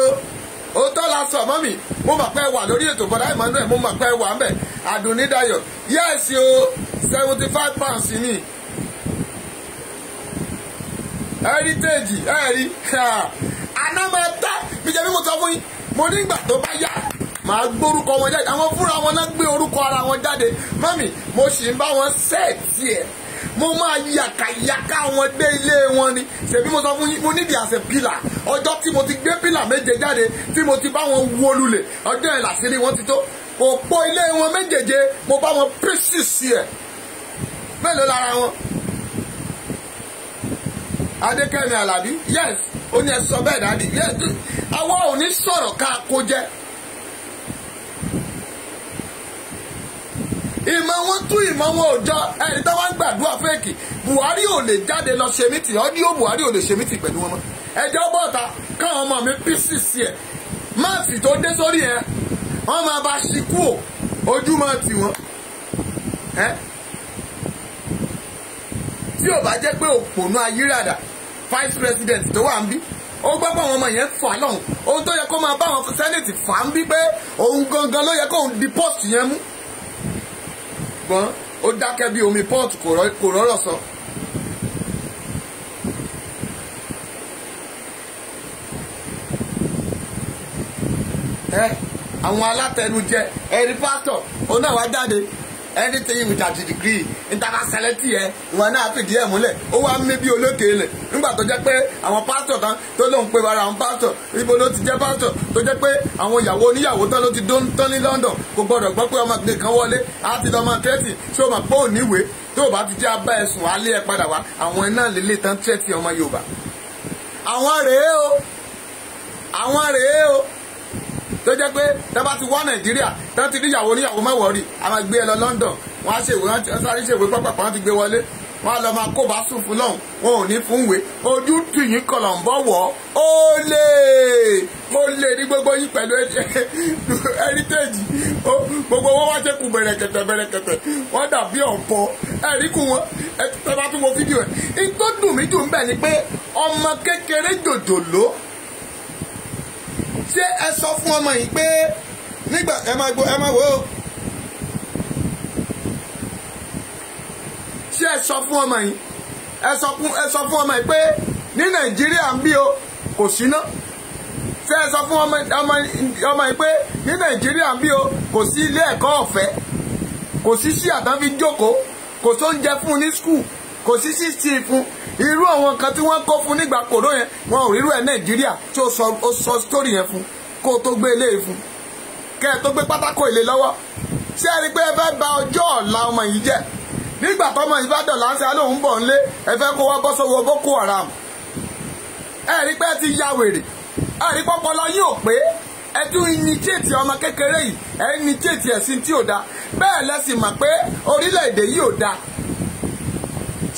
òótọ́ la sọ. Mọ́mì, mo mọ̀ pé wà lórí ètò bọ́dá Emmanuel, mo mọ̀ pé wà ń bẹ̀. Àdùnní Dayọ̀, yẹ́sì o, £75 ni. Heritage ẹ̀rí àná máa tá mi jẹ́ bí mo sọ fún yín, mo nígbà tó bá yá màá gbórúkọ wọn jáde. Àwọn fúnra wọn náà gbé orúkọ ara wọn jáde. Mọ́mì, mo sì ń bá wọn sẹ́ẹ̀tì ẹ̀, mo máa yàkàyàkà wọn dé ilé wọn ni. Ṣèbí mo sọ fún yín, mo nídìí àṣẹ pílà. Ọjọ́ tí mo ti gbé pílà méje jáde tí mo ti bá wọn wó lulẹ̀, ọjọ́ yẹn làṣírí wọn ti tó. Òpó ilé wọn méjèèje mo bá wọn píṣìsì ẹ̀. Mélòó lára wọn? Adékẹ́mi Àlàbí, yes, ó ní ẹ sọ bẹ́ẹ̀ dáàdì, yes, àwa ò ní sọ̀rọ̀ ká kó jẹ́. Ìmọ̀ wọn tú ìmọ̀ wọn ò jọ. Ẹni tó wá ń gbàdúrà fẹ́ẹ̀kì, Buhari ò lè jáde lọ ṣe mítì, ọdí ó Buhari ò lè ṣe mítì pẹ̀lú wọn mọ́. Ẹjọ́ bọ́ta káwọn ọmọ mi písìsì ẹ̀, máàsì tó dé sórí ẹ̀, wọ́n máa bá ṣí kú ò, ojú máa tì wọ́n. Tí ò bá jẹ́ pé òpònú ayírádà vice president tó wà ń bí, ó gbọ́ pé àwọn ọmọ yẹn fà lọ́hùn. Ohun tó yẹ kó máa bá àwọn senate fà ń bí pé òun gangan ló yẹ kóun di post yẹn mú. Gbọ́n ó dákẹ́ bí omi pọ́ọ̀tù, kò rọ́rọ̀ sọ. Àwọn alátẹnujẹ ẹni pásítọ̀ òun náà wá jáde, anything with a degree internationality ẹ ìwọ náà fìdí ẹ̀ múlẹ̀, ó wá mí bí olókè ilẹ̀. Nígbà tó jẹ́ pé àwọn pásítọ̀ tán tó lóun pé ara àwọn pásítọ̀, ibo ló ti jẹ́ pásítọ̀ tó jẹ́ pé àwọn ìyàwó oníyàwó tán ló ti dó tán ní London, kò gbọdọ̀ gbọ́ pé ọmọ kan wọlé á ti lọ́mọ tẹ́tì. Ṣé o mọ̀ pé ò níwèé tó o bá ti jẹ́ abá ẹ̀sùn alẹ́ ẹ̀ padà wá? Àwọn iná lélẹ̀ tán tẹ́tì ọmọ Yorùbá. Àwọn rèé o, àwọn rèé o, tó jẹ́ pé tá bá ti wá Nàìjíríà tá ti níyàwó níyàwó má wọ̀rí, a máa gbé ẹ lọ London, wọ́n á ṣèwé, wọ́n sáré ṣèwé pápákọ̀, wọ́n ti gbé wọlé, wọ́n á lọ máa kó bá sùn fún lọ́hùn, wọn ò ní fún wé. Ojú tì yín kọlọ̀ǹbọ̀ wọ̀ ó lè ó lè ní gbogbo yín pẹ̀lú heritage. Gbogbo wọn wá ṣe kù bẹ̀rẹ̀kẹ̀tẹ̀ bẹ̀rẹ̀kẹ̀tẹ̀, wọ́n dàbí ọ̀bọ ẹ̀rí kù wọn. Ẹ bá tún wo fídíò ẹ̀, tó dùn mí jù ń bẹ̀ ni pé ọmọ kékeré jòjòló. Ṣé ẹ sọ fún ọmọ yìí pé Nígbà ẹ máa gbọ́, ẹ máa wò ó. Ṣé ẹ sọ fún ọmọ yìí, ẹ sọ fún ọmọ yìí pé ní Nàìjíríà ń bí o kò síná? Ṣé ẹ sọ fún ọmọ yìí pé ní Nàìjíríà ń bí o kò sí ilé ẹ̀kọ́ ọ̀fẹ́, kò sí sí àtàn fi jókòó, kò sóúnjẹ fún ní skul, kò sí sí fún irú àwọn nǹkan tí wọ́n kó fún nígbà kòró yẹn, wọn ò rírú ẹ̀ Nàìjíríà. Tí ó sọ sítórì yẹn fún kó o tó gbé eléyìí fún, kẹ́ ẹ tó gbé pátákó ilé lọ́wọ́. Ṣé ẹ rí pé ẹ fẹ́ bà ọjọ́ ọ̀la ọmọ yìí jẹ́? Nígbà tọ́mọ yìí bá dọ̀là ń ṣe alóhùn bọ̀ ńlé, ẹ fẹ́ kó wá bọ́ sọ́wọ́ Boko Haram. Ẹ rí pé ẹ ti ya wèrè, ẹ rí pọ́pọ́lọ́ yín ò pé, ẹ tún initiate ọmọ kékeré yìí, ẹ initiate ẹ̀sìn tí ò da. Bẹ́ẹ̀ lẹ́sìn mọ̀ pé orílẹ̀-èdè yìí ò da.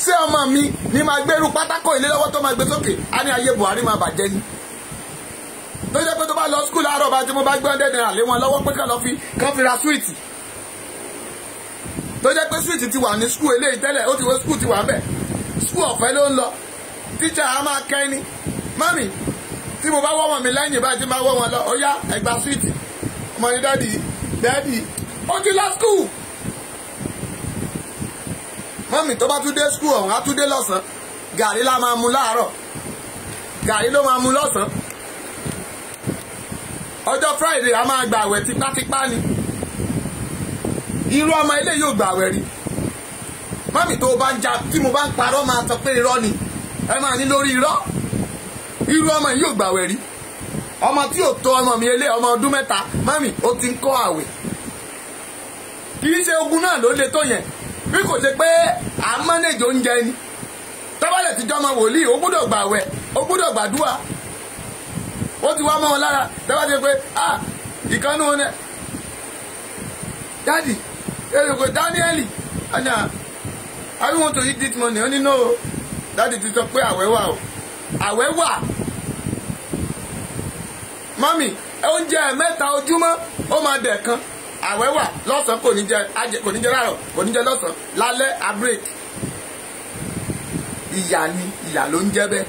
Ṣé ọmọ mi ni máa gbérú pátákó ilé lọ́wọ́ tó máa gbé sókè á ní ayé Buhari máa bàjẹ́ ni? Tó jẹ́ pé tó bá lọ skul láàárọ̀ bá tí mo bá gbé 100 naira lé wọn lọ́wọ́ pé kán fi ra súwìtì, tó jẹ́ pé súwìtì ti wà ní skul eléyìí tẹ́lẹ̀, ó ti wọ skul ti wà ń bẹ̀, skul ọ̀fẹ́ ló ń lọ, tíṣà á máa kẹ́ ni. Mami, tí mo bá wọ́ wọn mi lẹ́yìn báyìí, tí mo bá wọ́ wọn lọ, ó yá ẹ gba súwìtì. Ọmọ ní dádì dádì ó ti lọ skul. Mọ́mì tó bá tún dé skul ọ̀hún á tún dé lọ́sàn-án, gàrí la máa mu láàárọ̀, gàrí ló máa mu lọ́sàn-án. Ọjọ́ Friday a máa gbà àwẹ̀ tipátipá ni. Irú ọmọ ilé yóò gbà àwẹ̀ rí. Mọ́mì tó bá ń ja, tí mo bá ń parọ́ máa sọ pé irọ́ ni, ẹ máa ní lórí irọ́. Irú ọmọ yìí yóò gbà àwẹ̀ rí. Ọmọ tí ò tó ọmọ mi ilé ọmọ ọdún 3, mọ́mì ó ti ń kọ́ àwẹ̀. Kì í ṣe ogun náà ló le tó yẹn, bí kò ṣe pé à ń mọ́nèjì oúnjẹ ni. Tọ́bálẹ̀ ti jọmọ wòlíì, ó gbúdọ̀ gbà àwẹ̀, ó gbúdọ̀ gbàdúrà. Ó ti wá mọ́ wọn lára. Tọ́bá ti pé ah ìkànnì wọn ni dádì èrò Daniel ọ̀nà I don't want to eat this money. Ó ní no, dádì ti sọ pé àwẹ̀ wà o, àwẹ̀ wà. Mọ́mì oúnjẹ 3 ojúmọ́ ó máa dẹ̀ kan. Àwẹ̀ wà lọ́sàn-án, kò ní jẹ, kò ní jẹ láàárọ̀, kò ní jẹ lọ́sàn-án, lálẹ́ a break. Ìyà ni, ìyà ló ń jẹ́ bẹ́ẹ̀.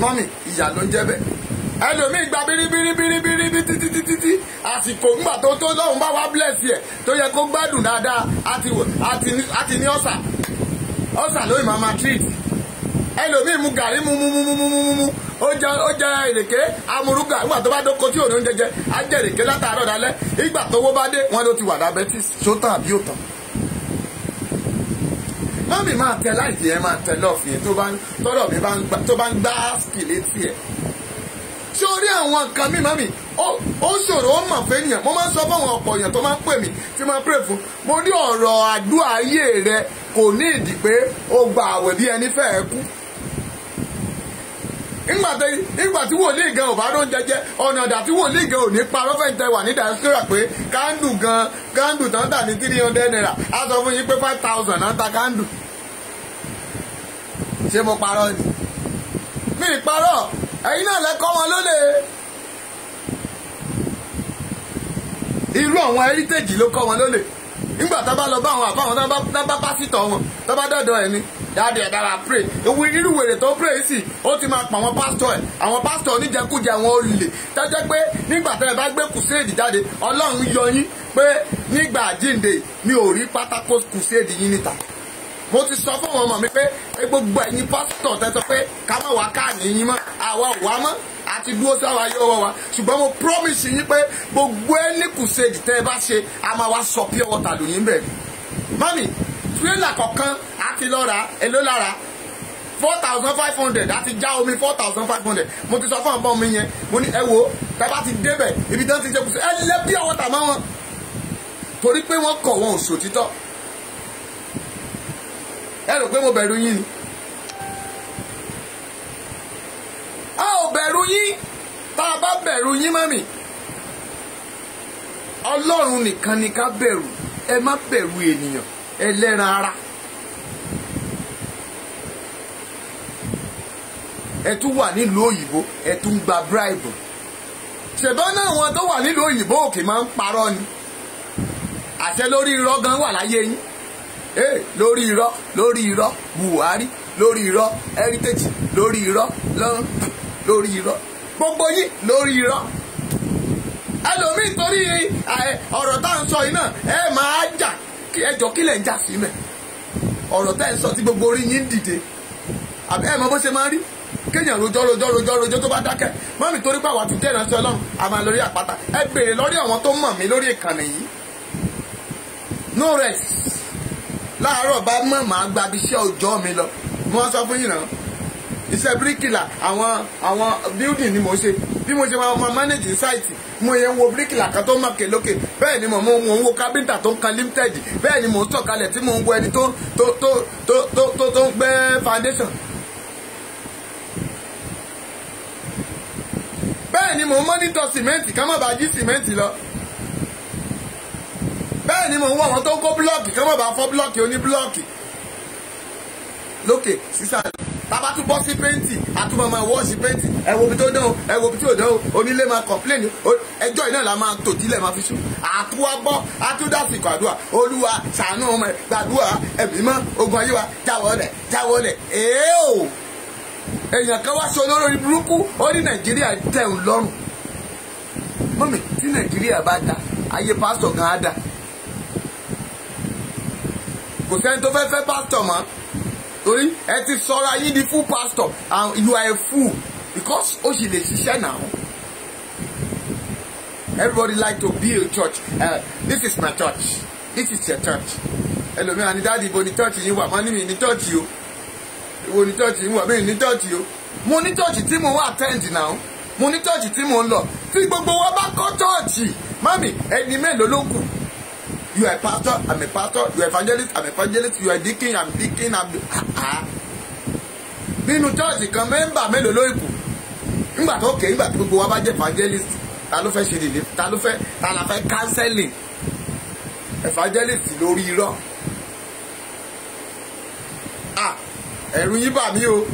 Mọ́mì ìyà ló ń jẹ́ bẹ́ẹ̀. Ẹlòmíì gba bíríbíríbíríbírí títí títí tí àsìkò ńgbà tó tó lọ́hùn bá wá bless ẹ̀ tó yẹ kó gbádùn dáadáa, àti ní ọ̀sà ọ̀sà lóyún máa máa treat. Ẹlòmíì mu gàrí mu mu mu mu mu mu mu, ó jẹ ìrèké amúrúgà. Nígbà tó bá dóko tí òun jẹjẹ á jẹ ìrèké látàárọ̀ dalẹ́. Ìgbà tówó bá dé wọn ló ti wà diabetes. Sótàn àbí òtàn? Mọ́mì máa tẹ láìpẹ́ yẹn, máa tẹ lọ́ọ̀fù yẹn tọ́rọ̀ mi tó bá ń gbá skìlétì ẹ̀. Ṣé o rí àwọn nǹkan mi mọ́mì ó ṣòro ó mọ̀ fẹ́ nìyẹn. Mo máa ń sọ fún àwọn ọ̀pọ̀ èèyàn tó máa ń pè mí tí máa ń pè fún mo ní ọ̀rọ̀ àdúrà ayé rẹ kò ní ìdí pé ó gba àwẹ̀ bí ẹni fẹ́ẹ́ kú. Nígbà tí wòlíì gan ò bá ló ń jẹjẹ, ọ̀nà ọ̀dà tí wòlíì gan ò ní parọ́ fẹ́ǹtẹ̀ wà ní diaspora pé kándù gan kándù tán tà ní 300 naira, á sọ fún yín pé 5,000 náà ta kándù. Ṣé mo parọ́ ni? Mi ì parọ́, ẹ̀yin náà lẹ́kọ́ wọn lólè. Irú àwọn heritage ló kọ́ wọn lólè. Nígbà tá bá lọ bá àwọn àbáwọn tá bá pásítọ̀ wọn, tá bá dọ̀dọ̀ ẹ̀ ni dáàdì ẹ̀ dára pray. Ewu irú wèrè tó pray sí, ó ti máa pa àwọn pásítọ̀ ẹ̀, àwọn pásítọ̀ oníjẹkújẹ, àwọn olè. Tẹ́jẹ́ pé nígbà tá ẹ bá gbé kùséèdì jáde, Ọlọ́run yọ yín pé nígbà àjíǹde mi ò rí pátákó kùséèdì yín níta. Mo ti sọ fún àwọn ọmọ mi pé gbogbo ẹ̀yin pásítọ̀ tẹ́ sọ pé ká má wá káàní yín mọ́, àwa ò wá mọ́, àti dúró sí àwa yóò wọ́ wa. Ṣùgbọ́n mo promise yín pé gbogbo ẹni kùséèdì tẹ́ ẹ bá ṣe, a máa wá sọ pure water lò yín bẹ̀rẹ̀. Mami, tírélà kọ̀ọ̀kan àti lọ́ra èló lára 4,500 àti já omi 4,500. Mo ti sọ fún ọmọ mi yẹn, mo ní ẹ wo tá bá ti débẹ̀ ibi tán ti ṣe kùsẹ̀ ẹ lé pure water mọ́ wọn, torí pé wọ́n kọ̀ wọn ò sòtítọ́. Ẹ rò pé mo bẹ̀rù yín ni? A ò bẹ̀rù yín. Tá a bá bẹ̀rù yín mọ́mì, Ọlọ́run nìkan ni ká bẹ̀rù. Ẹ má bẹ̀rù ènìyàn ẹlẹ́ran ara. Ẹ tún wà nílùú òyìnbó, ẹ tún gba bribe. Ṣèbọn náà wọn tó wà nílùú òyìnbó òkè máa ń parọ́ ni. Àṣẹ lórí irọ́ gan wà láyé yín. Lórí irọ́, lórí irọ́ Buhari, lórí irọ́ heritage, lórí irọ́ lórí irọ́ gbogbo yín, lórí irọ́. Ẹlòmíì torí ọ̀rọ̀ tá à ń sọ yìí náà ẹ máa jà, ẹjọ́ kí lẹ̀ ń jà sí mẹ́. Ọ̀rọ̀ tá ẹ̀ ń sọ tí gbogbo orí yín ń dìde. Àbí ẹ mọ bó ṣe máa ń rí? Kéèyàn rojọ́ rojọ́ rojọ́ rojọ́ tó bá dákẹ́. Mọ́mì torí pé àwa ti jẹ́ ìránṣẹ́ Ọlọ́run, a máa lórí àpáta. Ẹ béèrè lórí àwọn tó mọ̀ mí lórí ìkànnì yìí. No rest. Láàárọ̀ bá mọ̀ máa gba ibi iṣẹ́ òòjọ́ mi lọ. Mo wá sọ fún yín náà. Iṣẹ́ bíríkìlà àwọn building ni mo ṣe. Bí mo ṣe máa manage site, mo yẹn ń wo bíríkìlà kan tó mọ̀kè lókè. Bẹ́ẹ̀ ni mo ń wo kábíńtà tó ń kan limited. Bẹ́ẹ̀ ni mo ń sọ̀kalẹ̀ tí mo ń wo ẹni tó ń gbẹ́ foundation. Bẹ́ẹ̀ ni mo ń mọ́nítọ̀ sìmẹ́ǹtì ká má bàa jí sìmẹ́ǹtì lọ. Bẹ́ẹ̀ ni mo ń wọ àwọn tó ń kó búlọ́ọ̀kì ká má bàa fọ́ búlọ́ọ̀kì oní búlọ́ọ̀kì lókè sísàlẹ̀. Tábà tún bọ́ sí pẹ́ǹtì, àtúmọ̀ máa wọ́ọ̀ṣì pẹ́ǹtì. Ẹ wo ibi tó dán o, ẹ wo ibi tí ò dán o, onílé máa kọ̀pléènì. Ẹjọ́ iná la máa tò dílẹ̀ máa fi sùn. Àtúwá bọ́, àtúndàsìkò àdúrà. Olúwa ṣàánú ọmọ ẹ̀, gbàdúrà ẹ̀mí mọ́, ogun ayé wa, jáwọ́lẹ̀, jáwọ́lẹ̀. Èé o! Èèyàn kan wá ṣe olórí burúkú, ó ní Nàìjíríà tẹ̀hún lọ́rùn. Mọ́mì, tí Nàìjíríà bá da, ayé pásítọ̀ gan á da. Kò sẹ́ni tó fẹ́ fẹ́ pásítọ̀ mọ́. Torí ẹ ti sọra yín di full pastor and you are a fool because ó sì lè ṣiṣẹ́ now. Everybody like to build church. This is my church. This is your church. Ẹlòmíràn ní dáàdi ibo ni church yín wà, má ní mi ní church o. Ibo ni church yín wà, mi ní church o. Mo ní church tí mo wá attend now. Mo ní church tí mo ń lọ. Tí gbogbo wa bá kọ́ church, mami, ẹni mélòó ló kù? You are a pastor, I'm a pastor. You are evangelist, I'm evangelist. You are deacon, I'm deacon. I'm. Nínú church kan mẹ́mbà mélòó ló kù? Nígbà tó kè, nígbà tí gbogbo wa bá jẹ́ evangelist, ta ló fẹ́ ṣe dìde? Ta ló fẹ́, ta la fẹ́ counseling? Evangelist lórí irọ́. Ah, ẹ̀rù yín bà mí o.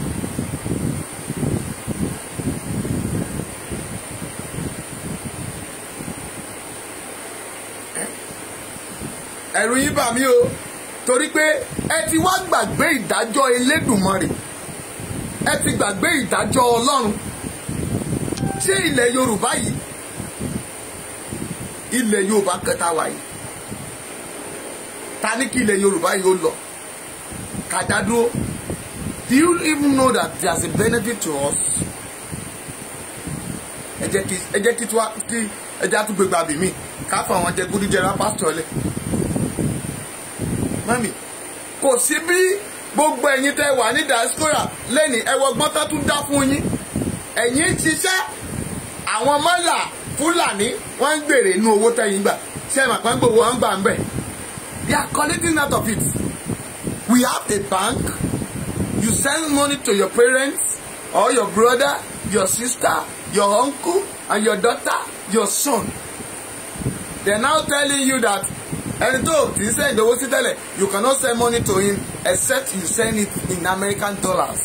Ẹ̀rù yín bà mí o, torí pé ẹ ti wá gbàgbé ìdájọ́ Elédùmarè, ẹ ti gbàgbé ìdájọ́ Ọlọ́run. Ṣé ilẹ̀ Yorùbá yìí, ilẹ̀ Yorùbá kẹta wà yìí, ta ní kí ilẹ̀ Yorùbá yìí ó lọ ká dá dúró? Do you even know that there's a benefit to us? Ẹ jẹ́ kí ẹ jẹ́ àtúgbègbè àbí mi ká fún àwọn jẹgúdújẹrá pásítọ̀ lẹ̀. Mami, kò sí bí gbogbo ẹ̀yin tẹ́ wà ní diaspora lẹ́ni ẹ wọgbọ́n tó tún dá fún yín. Ẹ̀yin ń ṣiṣẹ́, àwọn mọ́là Fúlàní wọ́n ń gbèrè inú owó tẹ́yìn gbà. Ṣé ẹ mà pọ́n gbowó wọn gbà ń bẹ̀? They are collecting out of it. We have a bank. You send money to your parents or your brother, your sister, your uncle, and your daughter, your son. They are now telling you that ẹni tó ti send owó sí tẹ́lẹ̀, you cannot send money to him except you send it in American dollars.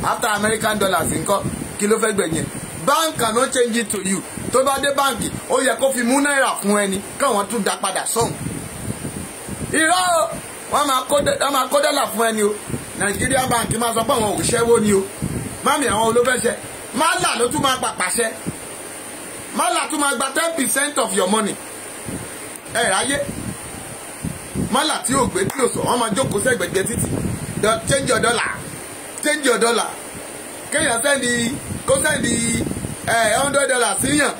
After American dollars nǹkan kí ló fẹ́ gbẹ̀yìn? Bank cannot change it to you. Tó bá dé báǹkì, ó yẹ kó fi mú náírà fún ẹni káwọn tún dá padà sọ́hùn. Irọ́ o, wọ́n máa kó dọ́là fún ẹni o. Nàìjíríà báǹkì máa sọ pé àwọn òṣìṣẹ́ wo ni o. Mami àwọn olófẹ́ṣẹ́, Málà ló tún máa pàpàṣẹ. Málà tún máa gba 10% of your money. Ẹ ráyé mọ́là tí ò gbé tí ò sọ, wọ́n máa jókòó sẹ́gbẹ̀gbẹ̀ títì. Change your dollar, change your dollar. Kéèyàn sẹ́ndì kó sẹ́ndì $100 síyàn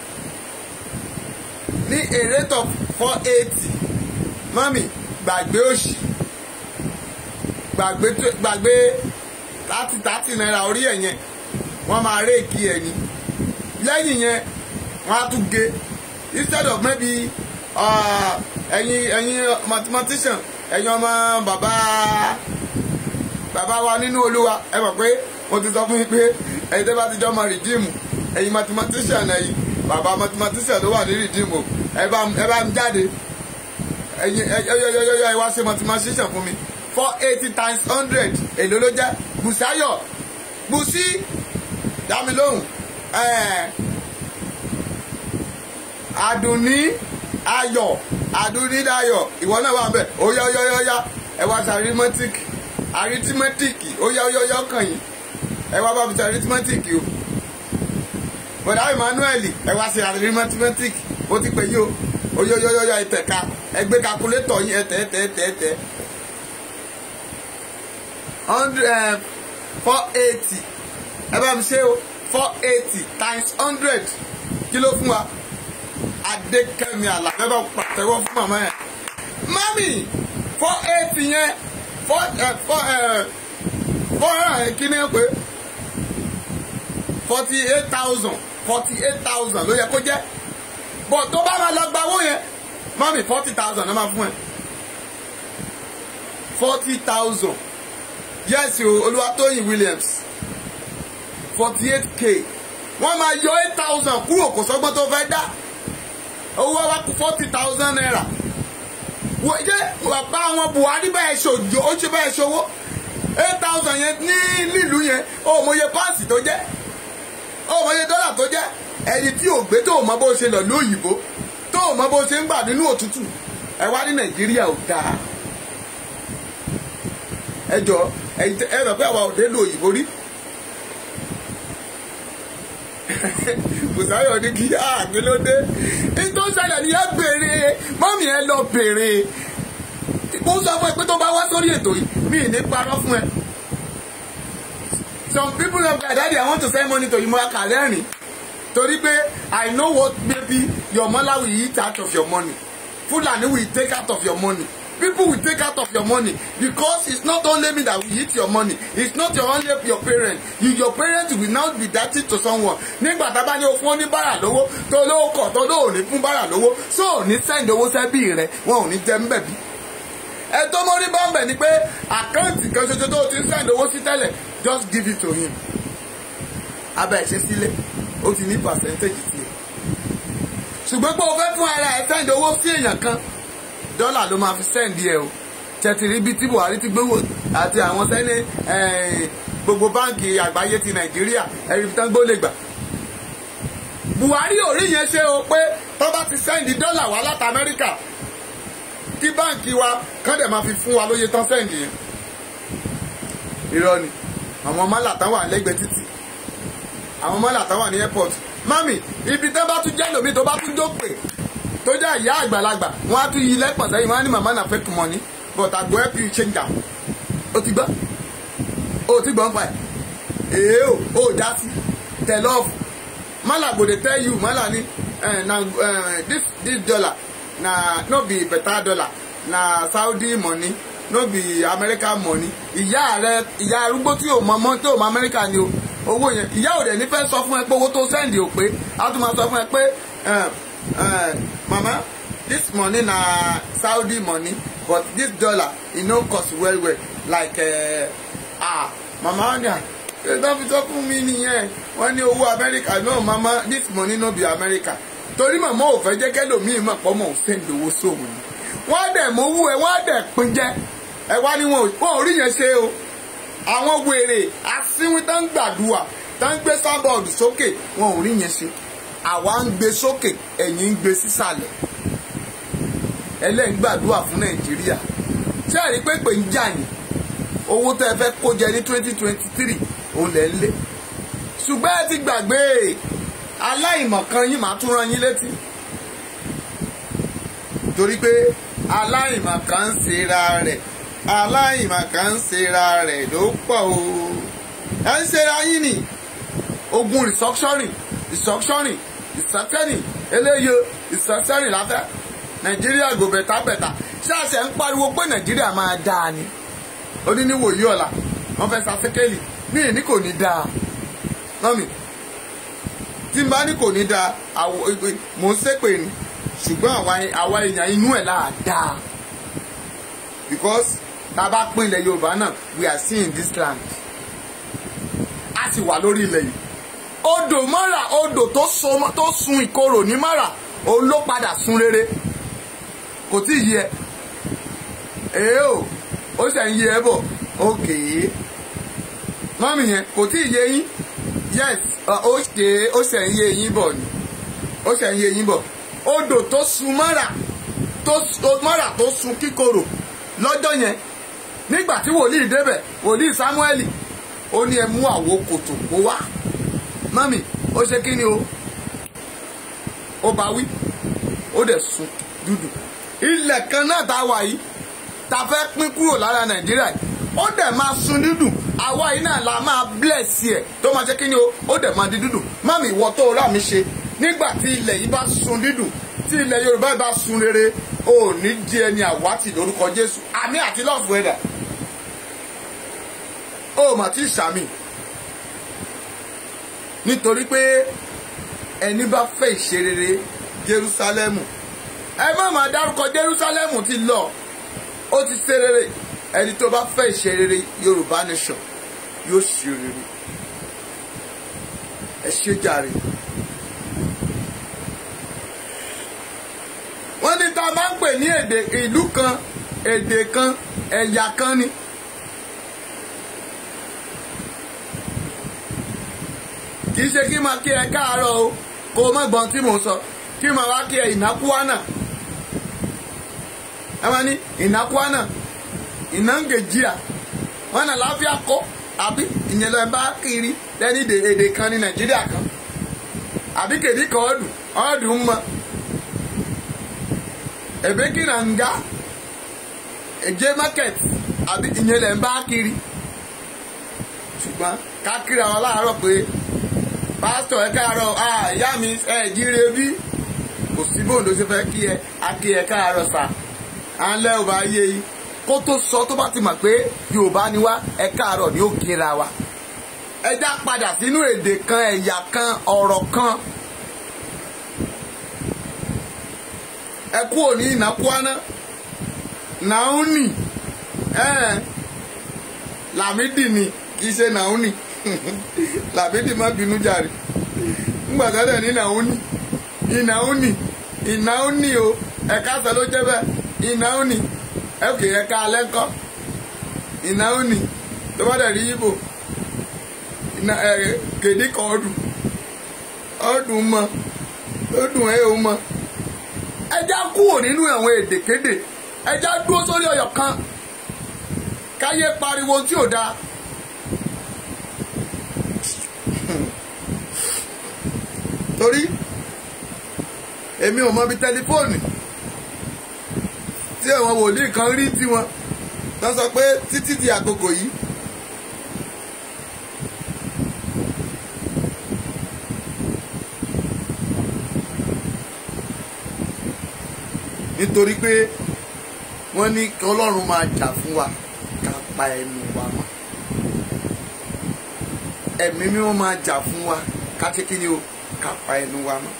ní a rate of 480. Mami, gbàgbé òṣì, gbàgbé 30 naira orí ẹ̀ yẹn, wọ́n máa réèkì ẹ̀ ni. Lẹ́yìn yẹn, wọ́n á tún gé. Instead of maybe ẹ̀yin mathematician, ẹ̀yin ọmọ bàbá wa nínú Olúwa, ẹ mọ̀ pé mo ti sọ fún yín pé ẹ̀yin tẹ́ bá ti jọ mọ rìdíìmù, ẹ̀yin mathematician, ẹ̀yin bàbá mathematician tó wà ní rìdíìmù, ẹ bá ń jáde, ẹ̀yin ẹyọyọyọ ẹ wá ṣe mathematician fún mi. 480 times 100 èló ló jẹ́? Bùsáyọ̀ Bùsí dá mi lóhùn. Àdùnní Ayọ̀, Àdùnní Dayọ̀, ìwọ náà wà ń bẹ̀. Ó yá ó yá ó yá, ẹ wá ṣe arithmetic, arithmetic, ó yá ó yá ó yá kàn yín. Ẹ wá bá mi ṣe arithmetic o. Bọ̀dá Emmanuel ẹ wá sí arithmetic ó ti pè yí o oyoyoyoyo ìtẹ̀ka ẹ gbé calculator yín ẹ̀tẹ̀ ẹ̀tẹ̀ ẹ̀tẹ̀ ẹ̀tẹ̀ 100 480 ẹ bá mi ṣe o 480 times 100 kí ló fún wa? Adékẹ́mi Àlàbẹ́ bá pàtẹ́wọ́ fún màmá yẹn. Mami 480 yẹn 4 kí ni pé 48,000 48,000 ló yẹ kó jẹ́. Bọ̀ tó bá máa lọ gba owó yẹn mami 40,000 ló máa fún ẹ. 40,000 yes o Olúwatóyìn Williams 48K wọ́n máa yọ 8,000 kúrò kò sọ́gbọ́n tó fẹ́ dá owó wa kú 40,000 naira. Wọ́n jẹ́ bàbá àwọn Buhari bẹ́ẹ̀ ṣòjò ó ṣe bẹ́ẹ̀ ṣòwò 8,000 yẹn ní nílùú yẹn ó mọye pọ́ǹsì tó jẹ́ ó mọye dọ́là tó jẹ́. Ẹni tí ò gbé tó mọ bó ṣe lọ lóyìnbó tó mọ bó ṣe ń gbà nínú òtútù ẹ wá ní Nàìjíríà ò dáa. Ẹ jọ ẹ rẹ̀ pé àwa ò dé lóyìnbó rí. Bùsáyọ̀ ní kí àgbẹ̀ ló dé nítorí ṣẹlẹ̀ ní ẹ béèrè mọ́mì ẹ lọ béèrè. Mo sọ fún ẹ pé tó bá wá sórí ètò yìí mi ì ní parọ́ fún ẹ. Some people have got daddy I want to send money to you mo kà lẹ́rìn torí pé I know what maybe your mother will eat out of your money, Fulani will take out of your money, people will take out of your money, because it's not only me that will eat your money, it's not your only your parents. Your parents will now be dirty to someone. Nígbà tá bá ní o fún oníbàárà lówó tó lówó kọ̀ tó lóò ní fún bàárà lówó so ò ní send owó sẹ́bí rẹ̀ wọn ò ní jẹ́ ń bẹ̀bí. Ẹ tó mórí bọ́m̀bẹ̀ ni pé àkáǹtì kan ṣoṣo tó ti ń send owó sí tẹ́lẹ̀ just give it to him. Abẹ́ ẹ̀ ṣe sílé ó ti ní percentage tiẹ̀. Ṣùgbọ́n pé o fẹ́ fún ara ẹ̀ send owó sí èèyàn kan dọ́là ló máa fi sẹ́ǹdì ẹ̀ o. Tẹ̀tìrí bíi tí Buhari ti gbówó àti àwọn sẹ́ni gbogbo báǹkì àgbáyé ti Nàìjíríà ẹ̀rí tán gbó lè gbà. Buhari ò rí yẹn ṣe o pé tó bá ti sẹ́ǹdì dọ́là wá láti Amẹ́ríkà kí báǹkì wa kán dẹ̀ máa fi fún wa lóye tán sẹ́ǹdì yẹn. Irọ́ ni àwọn mọ́là tán wà lẹ́gbẹ̀ẹ́ títì, àwọn mọ́là tán wà ní airport. Mami ibi tán bá tún jẹ́ lómi tó bá tún dópè tó jẹ́ ìyá àgbàlagbà wọ́n á tún yí lẹ́pọ̀ sẹ́yìn wọ́n á ní màmá náà fake money but I go help you change am. Ó ti gbọ́ ó ti gbọ́ ń pa ẹ̀ èé o ó já sí tell off. Mala go dey tell you mala ni na this dollar na no be better dollar na Saudi money no be American money. Ìyá rẹ ìyá arúgbó tí ò mọ mọ́ tí ò mọ America ni o owó yẹn ìyá ò dẹ̀ ní fẹ́ sọ fún ẹ pé owó tó sẹ́ndì ò pé á tún máa sọ fún ẹ pé mama this money na Saudi money but this dollar e no cost well well like mama ni tó fi sọ fún mi nìyẹn wọ́n ní owó America no mama this money no be America. Torí màmá ò fẹ́ jẹ́ kẹ́lòmíì mọ̀ pọ́ mọ̀ ò send owó sóhun ni wọ́n dẹ̀ mówó ẹ wọ́n dẹ̀ pín jẹ ẹ wá ní wọn ò rí yẹn ṣe o. Àwọn wèrè asínwín tó ń gbàdúrà tó ń gbé sábọọdù sókè wọn ò rí yẹn ṣe. Àwa ń gbé sókè ẹ̀yin ń gbé sísàlẹ̀. Ẹlẹ́yìn gbàdúrà fún Nàìjíríà. Ṣé ẹ rí pé pé ń jà yín owó tẹ́ ẹ fẹ́ kó jẹ ní 2023 òun lẹ̀ ń lé. Ṣùgbọ́n ẹ ti gbàgbé aláìmọ̀kan yín màá tún rán yín létí. Torí pé aláìmọ̀kan ń ṣera rẹ̀ aláìmọ̀kan ń ṣera rẹ̀ ló pọ̀ o. Ẹ ń ṣera yín ni ogun restructuring restructuring restructuring eléyìí restructuring láfẹ́ Nàìjíríà gò bẹ̀tà bẹ̀tà. Ṣáàṣẹ̀ ń pariwo pé Nàìjíríà máa dáa ni oníníwòyí ọ̀la wọ́n fẹ́ sasẹ́kẹ́lì ní ìní kò ní dáa mọ́mì tí n bá ní kò ní dáa mò ń ṣépè ni ṣùgbọ́n àwa èèyàn inú ẹ̀ láà dáa because tá a bá pín ilẹ̀ Yorùbá náà we are seeing this land a sì wà lórí ilẹ̀ yìí. Odò mọ́ra odò tó sun ìkorò ní mọ́ra òun ló padà sun rere kò tí ì yẹ èé o ó ṣe ń yé ẹ bọ̀ òkè mọ́mì yẹn kò tí ì yé yín yes ó ṣe ó ṣe ń yé yín bọ̀ ni ó ṣe ń yé yín bọ̀. Odò tó sun mọ́ra tó sun kíkorò lọ́jọ́ yẹn nígbà tí wòlíì débẹ̀ wòlíì Sámúẹ́lì ó ní ẹ mú àwo kòtò kó wá mọ́mì ó ṣe kí ni o Ó bá wí, ó dẹ̀ sun dúdú. Ilẹ̀ kan náà tá a wà yìí, tá a fẹ́ pín kúrò lára Nàìjíríà yìí, ó dẹ̀ máa sun dúdú. Àwa yìí náà la máa bless ẹ̀ tó máa ṣe kí ni o, ó dẹ̀ máa di dúdú. Mami, ìwọ tó rà mí ṣe, nígbà tí ilẹ̀ yìí bá sun dídùn, tí ilẹ̀ Yorùbá yìí bá sun rere, ò ní di ẹni àwátì lórúkọ Jésù. Àmì àti lọ́ọ̀fù ẹ̀dà ó mà tí sàmì, nítorí pé ẹni bá fẹ́ ìṣerere Jerúsálẹ́mù, ẹ má máa dárúkọ Jerúsálẹ́mù ti lọ, ó ti ṣe rere. Ẹni tó bá fẹ́ ìṣerere Yorùbá nation yóò ṣe rere. Ẹ ṣe jàre. Wọ́n ní tá a máa ń pè ní èdè ìlú kan, èdè kan, ẹ̀yà kan ni. Kì í ṣe kí máa kí ẹ káàárọ̀ o, kó o má gbọ́n tí mò ń sọ, kí máa wá kí ẹ ìnákúwánà. Ẹ máa ní ìnákúwánà, ìnáǹgèjìà, wọn náà láfíà kọ́, àbí ìyẹn lọ bá kiri lẹ́ni èdè kan ní Nàìjíríà kan, àbí kèdí kan ọdún ọdún mọ́. Èbékì náà ń ga èjé market, àbí ìyẹn lẹ̀ ń bá kiri. Ṣùgbọ́n ká kiri àwọn láàárọ̀ pé pásítọ̀ ẹ káàárọ̀, ìyá mi ẹ jíire bí, kò sí bóun ló ṣe fẹ́ kí ẹ, á kí ẹ káàárọ̀ sà, à ń lẹ́ ò bá yé yìí. Kó tó sọ tó bá ti mọ̀ pé Yorùbá ni wá, ẹ káàárọ̀ ni ó kíra wa. Ẹ já padà sínú èdè kan, ẹ̀yà kan, ọ̀rọ̀ kan. Ẹ kú òní ìnákúáná nàúnì, Làmídì ni, kì í ṣe nàúnì. Làmídì má bínú jàre, ńgbà tó dẹ̀ ní nàúnì, ìnáúnì, ìnáúnì o, ẹ̀ka sọ ló jẹ́ bẹ́ẹ̀, ìnáúnì. Ẹ kì í ẹ̀ka alẹ́ ńkọ́, ìnáúnì. Tó bá dẹ̀ rí Ìgbò, kèdí kan ọdún ọdún mọ́, ọdún ẹ̀ ò mọ́. Ẹ já kúrò nínú àwọn èdèkédè, ẹ já dúró sórí ọyọ̀ kan, káyé pariwo tí ò dáa. Torí èmi ò mọ bí tẹlifóònù tí àwọn wòlíì kan rí tiwọn tó sọ pé títí di àkókò yìí, nítorí pé wọ́n ní kí Ọlọ́run máa jà fún wa, ká pa ẹnu wa mọ́. Ẹ̀mí mímọ́ máa jà fún wa, ká ṣe kí ni o, ká pa ẹnu wa mọ́.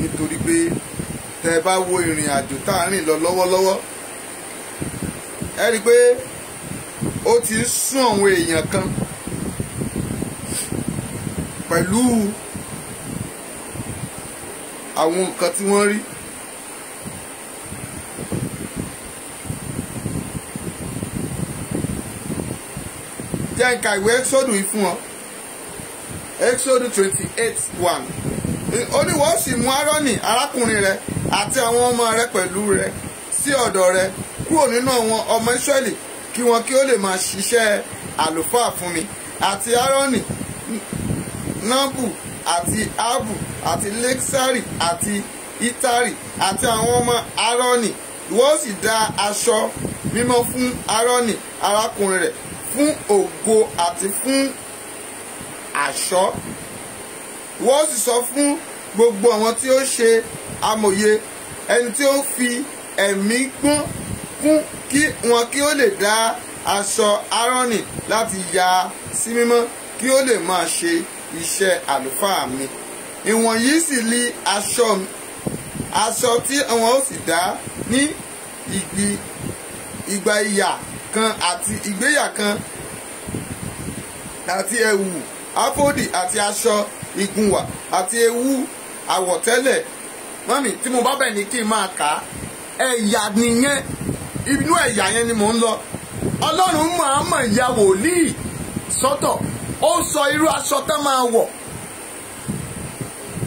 Nítorí pé tẹ́ ẹ bá wo ìrìn àjò tá à ń rìn lọ lọ́wọ́lọ́wọ́, ẹ rí i pé ó ti ń sún àwọn èèyàn kan pẹ̀lú àwọn nǹkan tí wọ́n rí. Jẹ́ n ka ìwé Exodus yìí fún ọ. Exodus 28:1. Ó ní wọ́n sì mú Áárónì arákùnrin rẹ̀ àti àwọn ọmọ rẹ̀ pẹ̀lú rẹ̀ sí ọ̀dọ̀ rẹ̀ kúrò nínú àwọn ọmọ Ísírẹ́lì, kí wọn kí ó lè máa ṣiṣẹ́ àlùfáà fún mi. Àti Áárónì, Nábù àti Abu àti Lẹ́ksárì àti Ítárì àti àwọn ọmọ Áárónì. Ìwọ sì dá aṣọ mímọ́ fún Áárónì arákùnrin rẹ̀ fún ògo àti fún aṣọ. Ìwọ sì sọ fún gbogbo àwọn tí ó ṣe amòye, ẹni tí ó fi ẹ̀mí gbọ́n kún, kí wọn kí ó lè dá aṣọ Áárónì láti yà sí mímọ́, kí ó lè máa ṣe iṣẹ́ àlùfáà mi. Ìwọ̀nyí sì li aṣọ tí wọn ó sì dá ní ìgbà ìyà kan àti ìgbéyà kan àti ẹ̀wù áfódì àti aṣọ ìgúnwà àti ewu àwọ̀tẹ́lẹ̀. Mọ́mì, tí mo bá bẹ̀ ní kí n máa kà á, ẹ̀yà nìyẹn, inú ẹ̀yà yẹn ni mò ń lọ. Ọlọ́run mọ̀ọ́mọ̀ ya wòlíì sọ́tọ̀, ó sọ irú aṣọ tán máa wọ̀.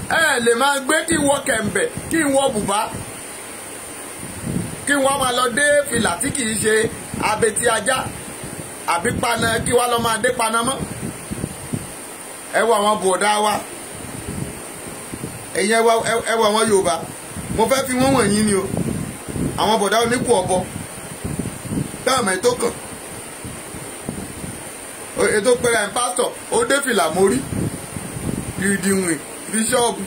Ẹ lè máa gbé kí n wọ kẹ̀m̀bẹ̀, kí n wọ bùbá, kí wọ́n máa lọ dé fìlà tí kì í ṣe abetí ajá àbí paná, kí wọ́n lọ máa dé paná mọ́. Ẹ wo àwọn bòdá wa, Ẹ̀yin ẹ wá àwọn Yorùbá, mo fẹ́ fi wọ́n wọ̀nyí ni o. Àwọn bọ̀dá oníkù ọ̀bọ dáàmú ètò kan ètò pẹ̀lẹ́ ẹ̀ pásítọ̀ ó dé fìlà mórí ìdìwìn bíṣọ́ọ̀bù.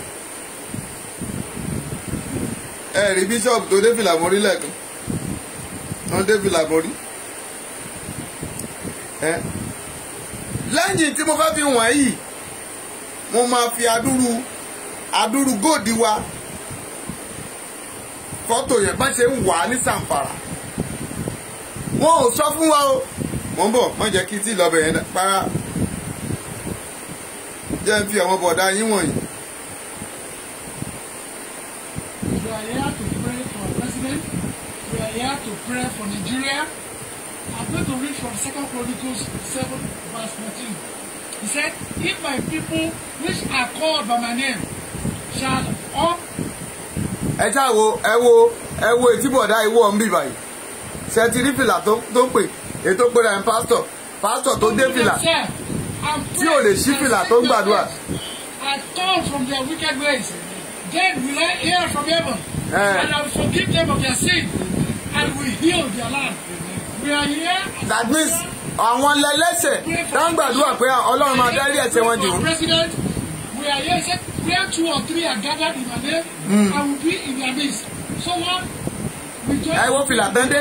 Ẹ rí bíṣọ́ọ̀bù tó dé fìlà mórí lẹ́ẹ̀kan, wọ́n dé fìlà mórí. Lẹ́yìn tí mo fẹ́ fi wọ̀nyí yìí, mo máa fi adúrú góòdì wa fọ́tò yẹn bá ṣe ń wà ní Zamfara. Wọn ò sọ fún wa o. Mò ń bọ̀, má jẹ́ kí tí lọ́bẹ̀ yẹn para. Jẹ́ ń fi àwọn bọ̀dá yín wọ̀nyí. We are here to pray for our president. We are here to pray for Nigeria. I'm going to read from 2 Chronicles 7 verse 14. He said, if my people which are called by my name shall all. Ẹ ṣáà wo, ẹ wo, ẹ wo ètí bọ̀dá ìwọ ń bì báyìí. Ṣé ti rí fìlà tó pè ètò pé ra ẹ̀ pásítọ̀ pásítọ̀ tó dé fìlà tí ò lè ṣí fìlà tó ń gbàdúrà. I turn from their wicked ways, then will I hear from heaven, and I will forgive them of their sin, and will heal their land. We are here. That means àwọn lẹ́lẹ́ṣẹ̀ tá ń gbàdúrà pé Ọlọ́run máa dárí ẹ̀ṣẹ̀ wọn jì wọ́n. President, we are here. Said, where two or three are gathered in my name, I will be in their midst. So what? We join. Ẹ wo fìlà tẹ́ndé.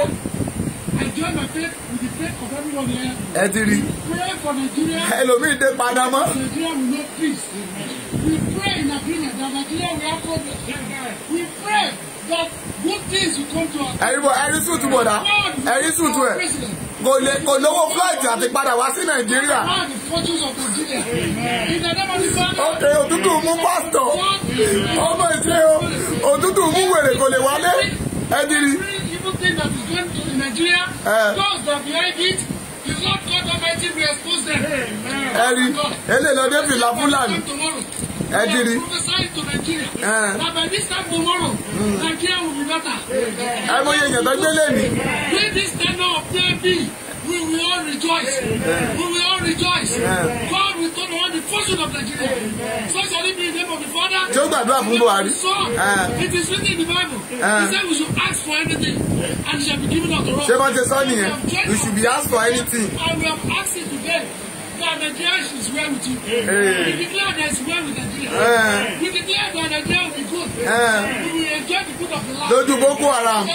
I join my faith with the faith of everyone here. Ẹ ti rí. We pray for Nigeria. Ẹlòmíì dé padà mọ́. Nigeria will know peace. We pray in agreement that Nigeria will have progress. We pray that good things will come to us. Ẹ̀rí sùtù bọ̀dá. Ẹ̀rí sùtù ẹ̀. Kò lówó flight àti padà wá sí Nàìjíríà. Ok, òtútù mú pásítọ̀. Ọmọ ìṣe o, òtútù mú wèrè kò lè wálé. Ẹ ti rí. Evil thing that is going to in Nigeria, those that behind it, the Lord God Almighty will expose them. Ẹ rí, eléyìí lọ dé fìlà Fúlàní. Ẹ ti rí. Prophesy to Nigeria that by this time tomorrow, Nigeria will be better. Ẹ mọ iye èèyàn tó gbé lẹ́nu. With this tenor of PMP, we will all rejoice. We will all rejoice. God will turn around the fortune of Nigeria. So shall it be in the name of the Father. Tí ó gbàdúrà fún Buhari. It is written in the Bible. He said we should ask for anything and it shall be given unto us. Ṣé wọ́n ti sọ nìyẹn? We should be asked for anything. And we have asked it today that Nigeria is well with you. We declare that it's well with Nigeria. We declare that Nigeria will be good. We will enjoy the good of the land. Lójú Boko Haram.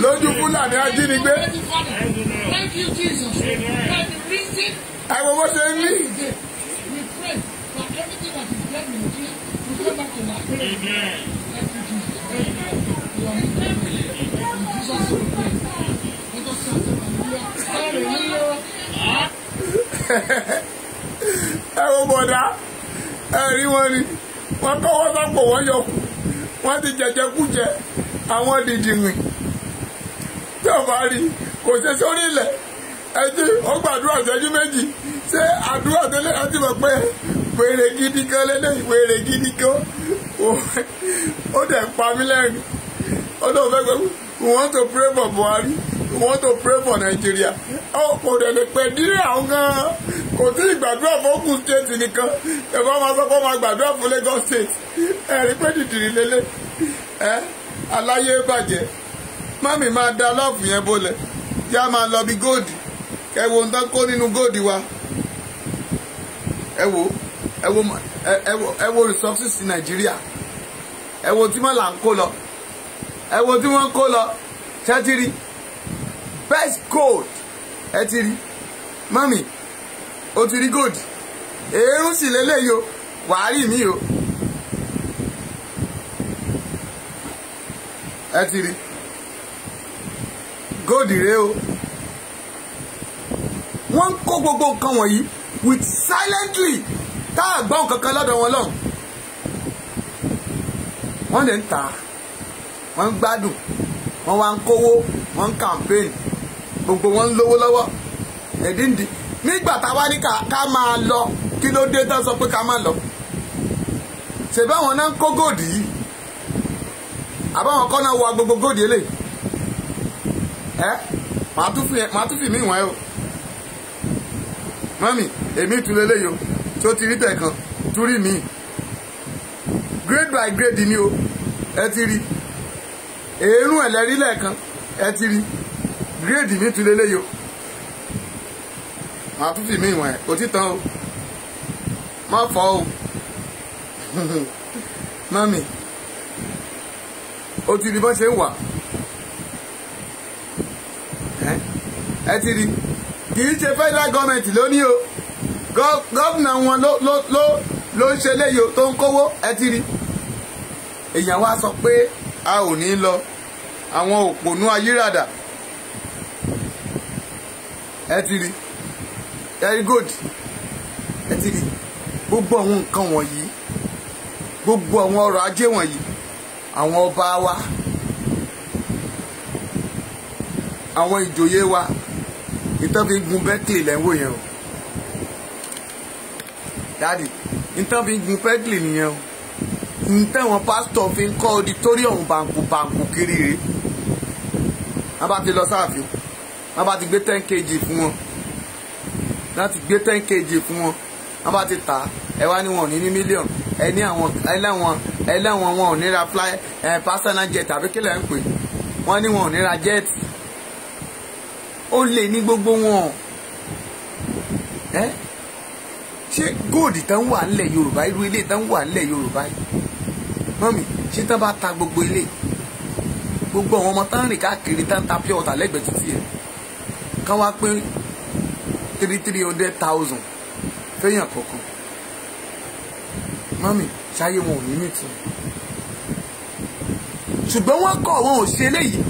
Lójú Fúlàní ajínigbé. Thank you, Jesus. By the reason Ẹ wo bó ṣe ń mí. we pray that everything that is dead in Nigeria will come back to life. Thank you, Jesus. You are in Jesus' name we pray. Let us shout hallelujah. Hallelujah. Ẹ wo bọ̀dá, ẹ rí wọn ni, wọ́n kọ́wọ́ sápò wọ́n yọkù, wọ́n ti jẹjẹkújẹ àwọn dìdìrìn. Tí ò bá rí, kò ṣe sórí ilẹ̀. Ẹ jí, ó gbàdúrà ìṣẹ́jú méjì. Ṣé àdúrà tẹ́lẹ̀ ẹ ti mọ̀ pé wèrè gidi kan lélẹ́yìn, wèrè gidi kan. Ó dẹ̀ pa mí lẹ́rìn. Ó lóun fẹ́ pé we want to pray for Buhari, we want to pray for Nigeria. Ó kò dẹ̀ lè pẹ̀ díẹ̀ àwọn gan-an. Kò tí ì gbàdúrà fún Ogun State nìkan. Ẹ̀fọ́ máa sọ pé ó máa gbàdúrà fún Lagos State. Ẹ rí pé dìdìrì lélẹ̀. Ẹ aláyé bàjẹ́. Mami máa da lọ́ọ̀fù yẹn bolẹ̀. Yá máa lọ bí góòdì. Ẹ wo nǹkan kó nínú góòdì wa. Ẹ wo ẹ wo ẹ wo resources Nàìjíríà. Ẹ wo tí wọ́n là ń kó lọ. Ẹ wo tí wọ́n ń kó lọ. Ṣé ti rí? Best gold. Ẹ ti rí. Mami, o ti rí gold. Èérún sì lélẹ́yìí o. Wàá rí mi o. Ẹ ti rí. Gold rèé o. Wọ́n ń kó gbogbo nǹkan wọ̀nyí with silently tá a gbọ́ nǹkan kan lọ́dọ̀ wọn lọ́hùn. Wọ́n lè ń tà á, wọ́n ń gbádùn, wọ́n wá ń kówó, wọ́n ń campaign, gbogbo wọn ń lówó lọ́wọ́. Ẹ̀díndì nígbà táwa ní ká máa lọ, kí ló dé tán sọ pé ká máa lọ? Ṣèbí àwọn náà ń kó góòdì yìí, àbáwọn kọ́ náà wọ gbogbo góòdì eléyìí. Ẹ màá tún fi mí wọ̀n ẹ́ o. Mami, èmi tún lélẹ́yìí o, tí ó ti rí tẹ̀kan, tún rí mi. Grade Grade by grade ni o. Ẹ ti rí èérún ẹlẹ́rí lẹ́ẹ̀kan, ẹ ti rí grade mi tún lélẹ́yìí o. Màá tún fi mí ìwọ̀n ẹ̀ kò tí tán o, má fọ́ o. Mami, o ti rí bọ́n ṣe ń wà, ẹ ti rí. Kì í ṣe federal government lónìí o, gọ́vnà wọn ló ń ṣe léyìí o tó ń kówó. Ẹ ti rí. Èèyàn wá sọ pé a ò ní lọ, àwọn òpònú ayírádà. Ẹ ti rí, very good. Ẹ ti rí gbogbo àwọn nǹkan wọ̀nyí, gbogbo àwọn ọrọ̀ ajé wọ̀nyí, àwọn ọba wa, àwọn ìjòyè wa, ìtàn fi gun Bentley lẹ́wọ̀ yẹn o. Dáàdì, ìtàn fi gun Bentley nìyẹn o. Ìtàn àwọn pásítọ̀ fi ń kọ́ auditorium bàǹkù bàǹkù kiri rèé. Wọ́n bá ti lọ sáàfin, wọ́n bá ti gbé 10 kg fún wọn, láti gbé 10 kg fún wọn, wọ́n bá ti tà á. Ẹ wá ní wọn ò ní ní mílíọ̀nù, ẹ ní àwọn ẹlẹ́wọ̀n wọn ò ní ra fly personal jet àbí kílẹ̀ ń pè, wọ́n ní wọn ò ní ra jet. Ó lè ní gbogbo wọn. Ẹ ṣé góòdì tán wà nílẹ̀ Yorùbá, irú ilé tán wà nílẹ̀ Yorùbá yìí mọ́mì, ṣé tán bá ta gbogbo ilé, gbogbo àwọn ọmọ tán rìn káàkiri tán ta pure water lẹ́gbẹ̀ẹ́ títì ẹ̀, kán wá pín 300,000 fẹ́yàn kọ̀ọ̀kan, mọ́mì, ṣáyé wọn ò ní nìtún. Ṣùgbọ́n wọ́n kọ̀, wọn ò ṣe eléyìí.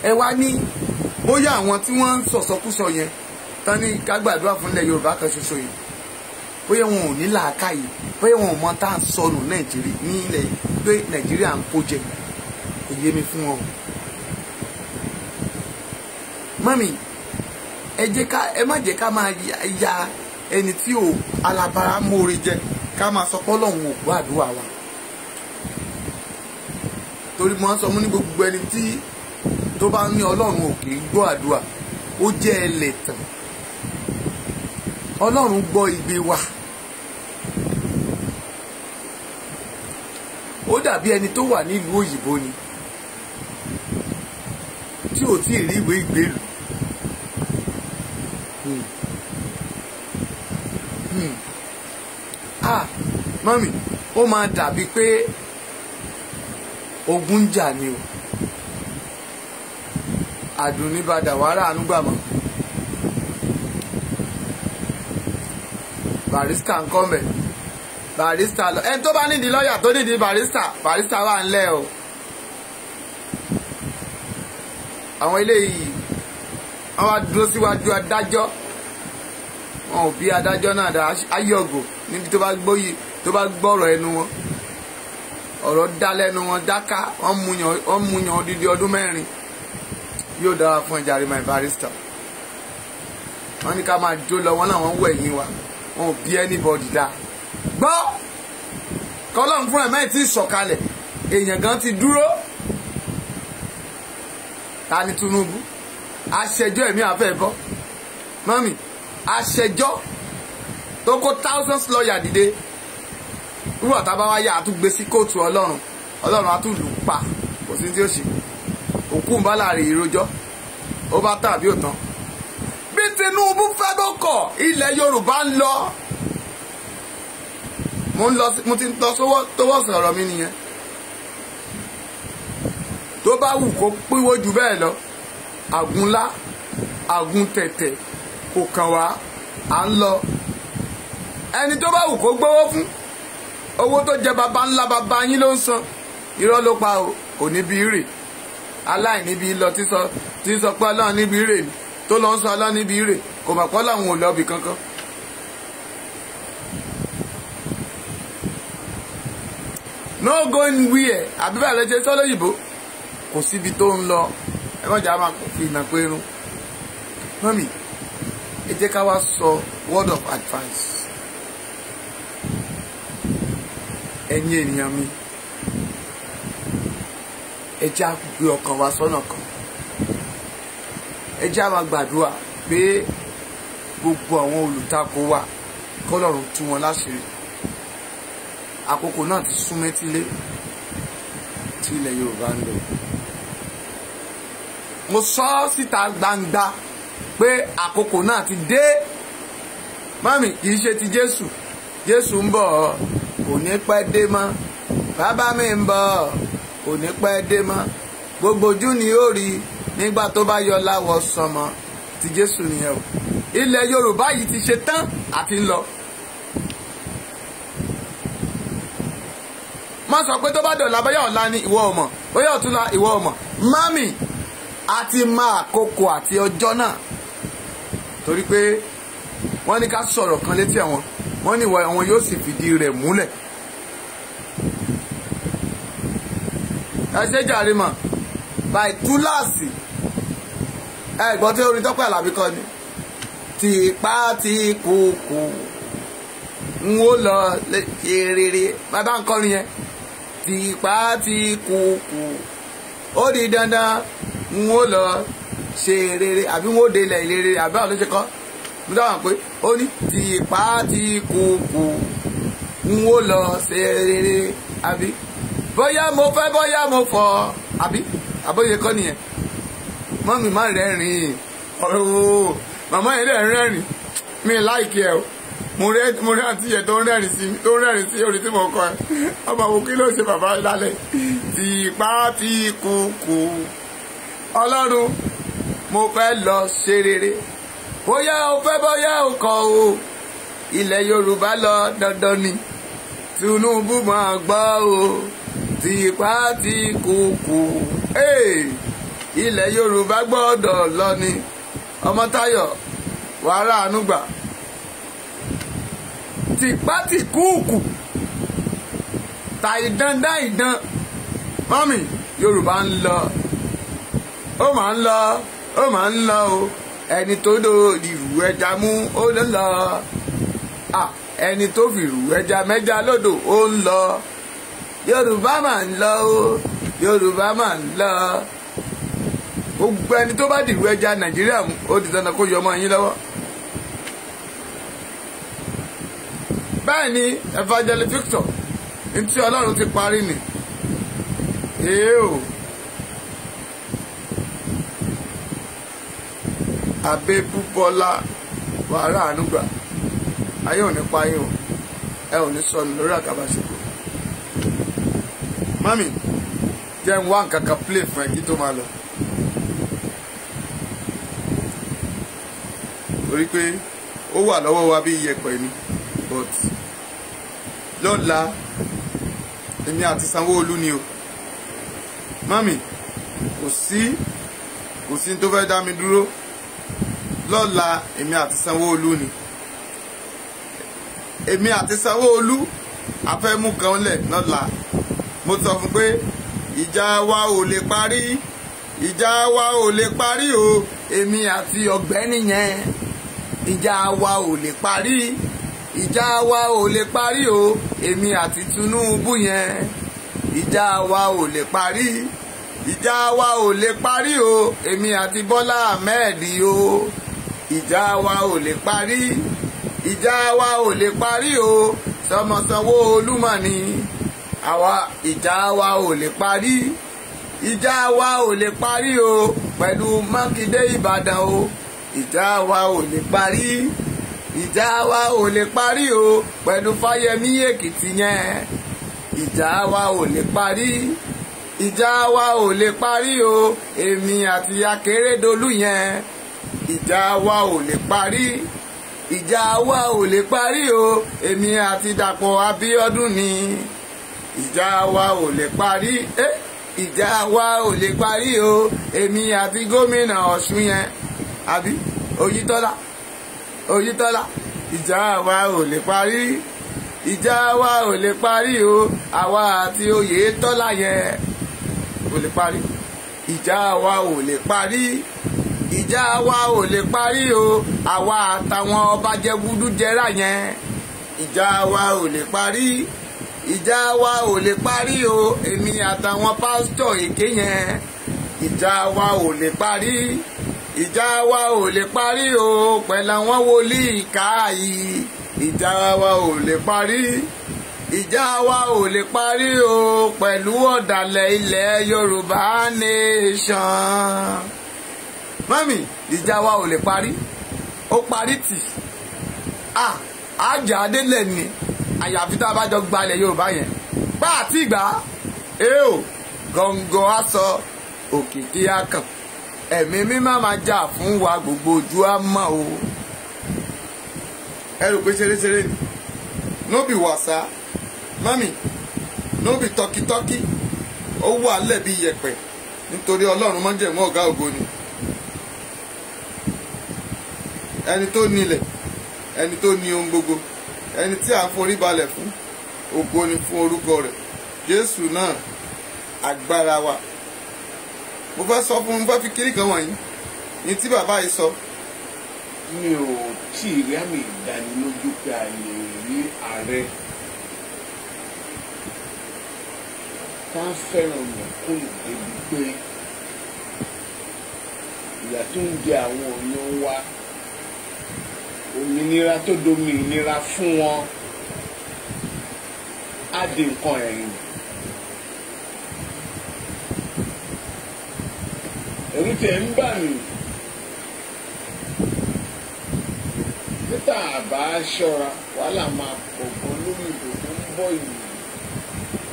Ẹ wá ní bóyá àwọn tí wọ́n ń sọ̀sọ́kúsọ yẹn tán ní ká gbàdúrà fún ilẹ̀ Yorùbá kan ṣoṣo yìí, bóyá wọn ò ní làákàyè, bóyá wọn ò mọ tá à ń sọnù Nàìjíríà ní ilẹ̀ pé Nàìjíríà ń kó jẹ, kò yé mi fún wọn o. Mọ́mì, ẹ jẹ́ ká, ẹ má jẹ́ ká máa ya ẹni tí ò alábàárà mórí jẹ, ká máa sọ pé Ọlọ́run ò gbọ́ àdúrà wa. Torí mo ń sọ mú ní gbogbo ẹni tí tó bá ní Ọlọ́run ò kì í gbọ́ àdúrà, ó jẹ́ ẹlẹ́tàn. Ọlọ́run gbọ́ igbe wa. Ó dàbí ẹni tó wà nílùú òyìnbó ni tí ò tí ì rí ìwé ìgbélú. Ah, mọ́mì, ó máa dàbí pé ogun ń jà ni o. Àdùnní padà wàrà ànúgbàmọ́. Barrister ń kọ́ mẹ́. Barrister lọ. Ẹni tó bá nídìí lọ́ọ̀yà tó nídìí barrister, barrister wà ńlẹ̀ o. Àwọn eléyìí wọ́n wá dúró síwájú adájọ́. Wọn ò bí adájọ́ náà dá ayọ̀gò níbi tó bá gbóyè, tó bá gbọ́rọ̀ ẹnu wọn. Ọ̀rọ̀ dá lẹ́nu wọn dáká, wọ́n mú yan odidi ọdún 4. Yóò dára fún ẹja rí my barrister. Wọ́n ní ká máa jó lọ, wọ́n náà wọ́n wẹ̀ yín wa. Wọn ò bí anybody dá. Gbọ́! Kọ́lọ́run fúnra mẹ́rin tí sọ̀kalẹ̀, èèyàn gan ti dúró. Ta ni Tinubu? Aṣẹjọ́ ẹ̀mí àfẹ́ bọ́. Mọ́mì, aṣẹjọ́ tó kó thousands lawyer dìde. Wúrọ̀ tá a bá wá yá, a tún gbé sí kóòtù Ọlọ́run. Ọlọ́run á tún lù ú pa. Kò sí tí ó ṣe. Òkú ń bá láàrin ìrojọ́. Ó bá tàbí òtán. Bí Tinubu fẹ́ bó kọ̀, ilẹ̀ Yorùbá ń lọ. Mo ti ń lọ tọwọ́ sọ̀rọ̀ mi nìyẹn. Tó bá wù kó pínwó jù bẹ́ẹ̀ lọ, àgúnlá, àgún tẹ̀tẹ̀ kò kàn wá, à ń lọ. Ẹni tó bá wù kó gbówó fún, owó tó jẹ baba ńlá baba yín ló ń san. Irọ́ ló pa o, kò ní bí rè. Aláìní bí lọ tí sọ pé Ọlọ́run níbi rè ni, tó lọ ń sọ Ọlọ́run níbi rè, kò mọ̀ pé Ọlọ́run ò lọ bì kankan. No going where, àbí bẹ́ẹ̀ lè ṣe sọ lóyìnbó, kò síbi tó ń lọ. Ẹ má jà máa fi ìnà pé irun. Mọ́mì, ẹ jẹ́ ká wá sọ word of advice. Ẹ̀yin ènìyàn mi, ẹ jẹ́ á gbé ọkàn wa sọ́nà kan. Ẹ jẹ́ á máa gbàdúrà pé gbogbo àwọn olùtakò wa k'Ọlọ́run tú wọn láṣìírí. Àkókò náà ti sún métílé tí ilẹ̀ Yorùbá ń lọ. Mo sọ síta gbangba pé àkókò náà ti dé. Mami, kì í ṣe ti Jésù. Jésù ń bọ̀, kò ní pẹ́ dé mọ́. Bàbá mi ń bọ̀, kò ní pẹ́ dé mọ́. Gbogbo ojú ni ó rí nígbà tó bá yọ láwọ̀ sánmọ̀. Ti Jésù nìyẹn o. Ilẹ̀ Yorùbá yìí ti ṣe tán àti ń lọ. Má sọ pé tó bá dọ̀la bóyá ọ̀la ni ìwọ ò mọ̀, bóyá ọ̀túnla ìwọ ò mọ̀. Mami, a ti máa àkókò àti ọjọ́ náà. Torí pé wọ́n ní ká sọ̀rọ̀ kan létí àwọn, wọ́n ní àwọn yóò sì fìdí rẹ̀ múlẹ̀. Ẹ ṣe jàre mọ̀, by túláàsì. Ẹ gbọ́ tí orin Tọ́pẹ́ Àlàbí kọ ni. Tìpá tí kòkò n ó lọ rere. Bàbá ń kọrin yẹn. Tìpá tí kòkò ó di dandan n ó lọ ṣe rere, àbí n ó délẹ̀ ìrere, àbí àwọn ló ṣe kọ́. Mo dáhùn pé ó ní tìpá tí kòkò n ó lọ ṣe rere, àbí bóyá mo fẹ́ bóyá mo fọ̀, àbí àbóyè kọ́ nìyẹn. Mọ́mì má rẹ́rìn-ín, ọ̀rọ̀ màmá yẹn dẹ̀ rẹ́rìn, mi láìkí ẹ o. Mo rí àǹtí yẹn tó ń rẹ́rìn sí mi, tó ń rẹ́rìn sí orin tí mo kọ ẹ. Ọmọ wo kí ló ṣe bàbá lálẹ́? Tìpá tí kúkú Ọlọ́run mo fẹ́ lọ ṣe rere. Bóyá o fẹ́ bóyá o kọ̀ o, ilẹ̀ Yorùbá lọ dandan ni. Tinubu máa gbọ́ o, tìpá tí kúkú. Ilẹ̀ Yorùbá gbọ́dọ̀ lọ ni. Ọmọ́táyọ̀ wàrà àánú gbà. Tìpá tì kúùkù ta ìdán dá ìdán. Mọ́mì, Yorùbá ń lọ, ó máa ń lọ, ó máa ń lọ o. Ẹni tó dò ìrù ẹja mú ó ń lọ. Ẹni tó fìrù ẹja mẹ́ja lódò ó ń lọ. Yorùbá máa ń lọ o, Yorùbá máa ń lọ. Gbogbo ẹni tó bá dìrú ẹja Nàìjíríà mú ó di dandan kó yọ ọmọ yín lọ́wọ́. Bẹ́ẹ̀ ni Evangelist Victor, ntí Ọlọ́run ti parí ni. Èé o. Abébúbọ́lá wàrà ànúgbà, ayé ò ní pa yín o, ẹ ò ní sọnù lórí àkàbàṣepọ̀. Mami, jẹ́ n wá nǹkan kan play fún ẹ kí tó máa lọ. Torí pé ó wà lọ́wọ́ wa bí iyẹ̀pẹ̀ ni, but lọ́la èmi àti Sanwó-Olú ni o. Mami, kò sí tó fẹ́ dá mi dúró. Lọ́la èmi àti Sanwó-Olú ni. Èmi àti Sanwó-Olú a fẹ́ mú kan lẹ̀ lọ́la. Mo sọ fún pé ìjà wa ò lè parí, ìjà wa ò lè parí o. Èmi àti ọ̀gbẹ́ni yẹn, ìjà wa ò lè parí, ìjà wa ò lè parí o. Èmi àti Tinubu yẹn, ìjà wa ò lè parí, ìjà wa ò lè parí o. Èmi àti Bọ́lá Ahmed o, ìjà wa ò lè parí, ìjà wa ò lè parí o. Sọmọ Sanwó-Olú mà ni àwa, ìjà wa ò lè parí, ìjà wa ò lè parí o. Pẹ̀lú Mákindé Ìbàdàn o, ìjà wa ò lè parí, ìjà wa ò lè parí o. Pẹ̀lú Fáyẹmí Èkìtì yẹn, ìjà wa ò lè parí, ìjà wa ò lè parí o. Èmi àti Akérédolú yẹn, ìjà wa ò lè parí, ìjà wa ò lè parí o. Èmi àti Dàpọ̀ Abíọ́dún ni, ìjà wa ò lè parí, ìjà wa ò lè parí o. Èmi àti gómìnà Ọ̀ṣun yẹn, àbí Oyítọ́lá, Oyítọ́lá, ìjà wa ò lè parí, ìjà wa ò lè parí o. Àwa àti Oyètọ́lá yẹn ò lè parí, ìjà wa ò lè parí, ìjà wa ò lè parí o. Àwa àtàwọn ọba jẹgúdújẹrá yẹn, ìjà wa ò lè parí, ìjà wa ò lè parí o. Èmi àtàwọn pásítọ̀ èké yẹn, ìjà wa ò lè parí, ìjà wa ò lè parí o. Pẹ̀lú àwọn wòlíì káàyè, ìjà wa ò lè parí, Ìjà wa ò lè parí o pẹ̀lú ọ̀dàlẹ̀ ilẹ̀ Yorùbá nation. Mọ́mì, ìjà wa ò lè parí, ó parí tì. Àjà adélẹ̀ ni, àyàfi tá a bá jọ gba ilẹ̀ Yorùbá yẹn. Bá àti ìgbà ẹ ò gọ̀ǹgọ̀ á sọ òkìkí á kàn, ẹ̀mí mímọ́ máa jà fún wa, gbogbo ojú á mọ̀ o. Ẹ rò pé ṣeréṣeré ni? No be wàsá mami, no be tọkítọkí, ó wà lẹ́bi yẹ̀pẹ̀ nítorí Ọlọ́run májẹ̀mú ọ̀gá ògo ni. Ẹni tó nílẹ̀, ẹni tó ní ohun gbogbo, ẹni tí à ń forí balẹ̀ fún, ògo ni fún orúkọ rẹ̀. Jésù náà agbára wa. Mo fẹ́ sọ fún, mo fẹ́ fi kiri kan wọ̀nyí ní tí bàbá yìí sọ. Mi ò tí ì rí àmì ìdánilójú pé a lè rí ààrẹ tá a fẹ́ràn mẹ̀kúnnù débi pé ìyà tó ń jẹ àwọn èèyàn wa, òmìnira tó domi ìnira fún wọn, á di nǹkan ẹ̀yìn. Ẹ̀rù tiẹ̀ ń bà mí títà àbá ṣọ́ra, wàhálà máa pọ̀ gan lórí ìbò tó ń bọ̀ yìí,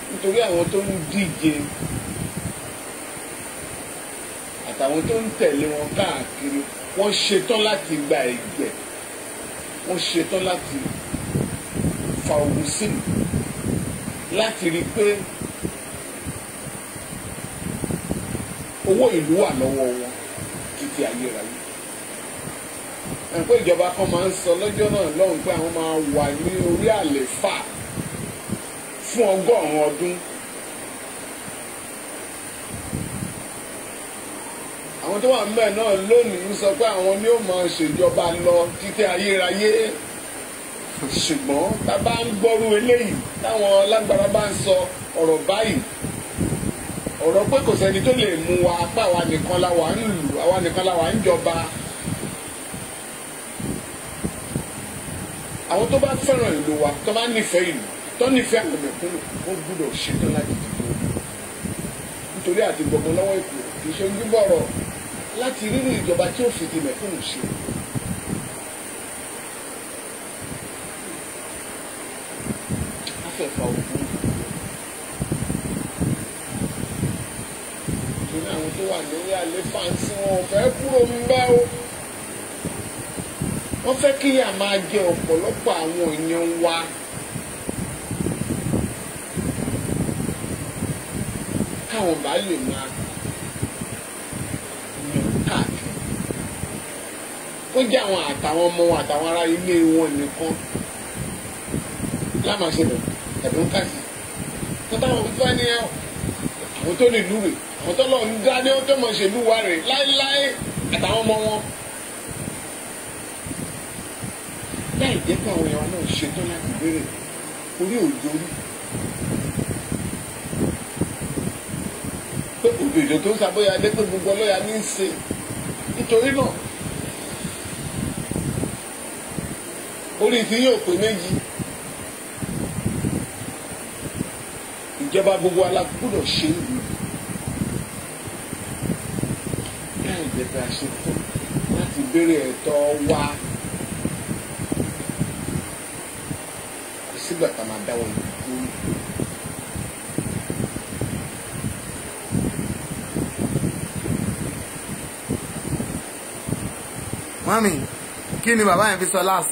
nítorí àwọn tó ń díje àtàwọn tó ń tẹ̀lé wọn káàkiri, wọ́n ṣetán láti gba ẹ̀jẹ̀, wọ́n ṣetán láti fa ogun sílùú láti rí i pé owó ìlú wà lọ́wọ́ wọn títí ayérayé. Ẹ̀pẹ́ ìjọba kan máa ń sọ lọ́jọ́ náà lọ́hùn pé àwọn máa wà ní orí àlééfà fún 100 ọdún. Àwọn tó wà ńbẹ̀ náà lónìí ń sọ pé àwọn ni ó máa ṣèjọba lọ títí ayérayé. Ṣùgbọ́n tá a bá ń gbọ́rú eléyìí táwọn alágbára bá ń sọ ọ̀rọ̀ báyìí, ọ̀rọ̀ pé kò sẹ́ni tó lè mú wa, apá àwa nìkan la wà ń lù, àwa nìkan la wà ń jọba. Àwọn tó bá fẹ́ràn ìlú wa, tó bá nífẹ̀ẹ́ ìlú, tó nífẹ̀ẹ́ àwọn mẹ̀kúnnù, wọ́n gbúdọ̀ ṣetán láti dìbò, nítorí àti gbọ̀ngàn lọ́wọ́ ìpò kì í ṣe ojúbọ̀rọ̀ láti rírú ìjọba tí ó fi ti mẹ̀kúnnù ṣe. Afẹ́fà ògùn nítorí àwọn tó wà lórí àlééfà ń sìn wọn ò fẹ́ kúrò ń bẹ́ o. Wọ́n fẹ́ kí ìyà máa jẹ ọ̀pọ̀lọpọ̀ àwọn èèyàn wa. Káwọn bá lè máa yàn káàkiri. Kó jẹ́ àwọn àtàwọn ọmọ wọn àtàwọn ará ilé wọn nìkan lámàṣẹlẹ̀ ẹ̀dùn kàṣì. Tó táwọn fẹ́ ní àwọn tó lè lúwèé, àwọn tó lọ ń dá ní tó mọ̀ ṣèlú wa rè láéláé àtàwọn ọmọ wọn. Láì jẹ́ pé àwọn èèyàn náà ṣetán láti béèrè orí òjò rí pé òjòjò tó ń sàbóyá dé pé gbogbo ọlọ́yà ní í ṣe. Nítorí náà orí ti yóò pé méjì. Ìjọba gbogbo ala gbọ́dọ̀ ṣe é láì jẹ́ pé a ṣetán láti béèrè ẹ̀tọ́ wa. Sígbà tá a máa dáwọ́ ìdúró. Mami, kí ni bàbá yẹn fi sọ last?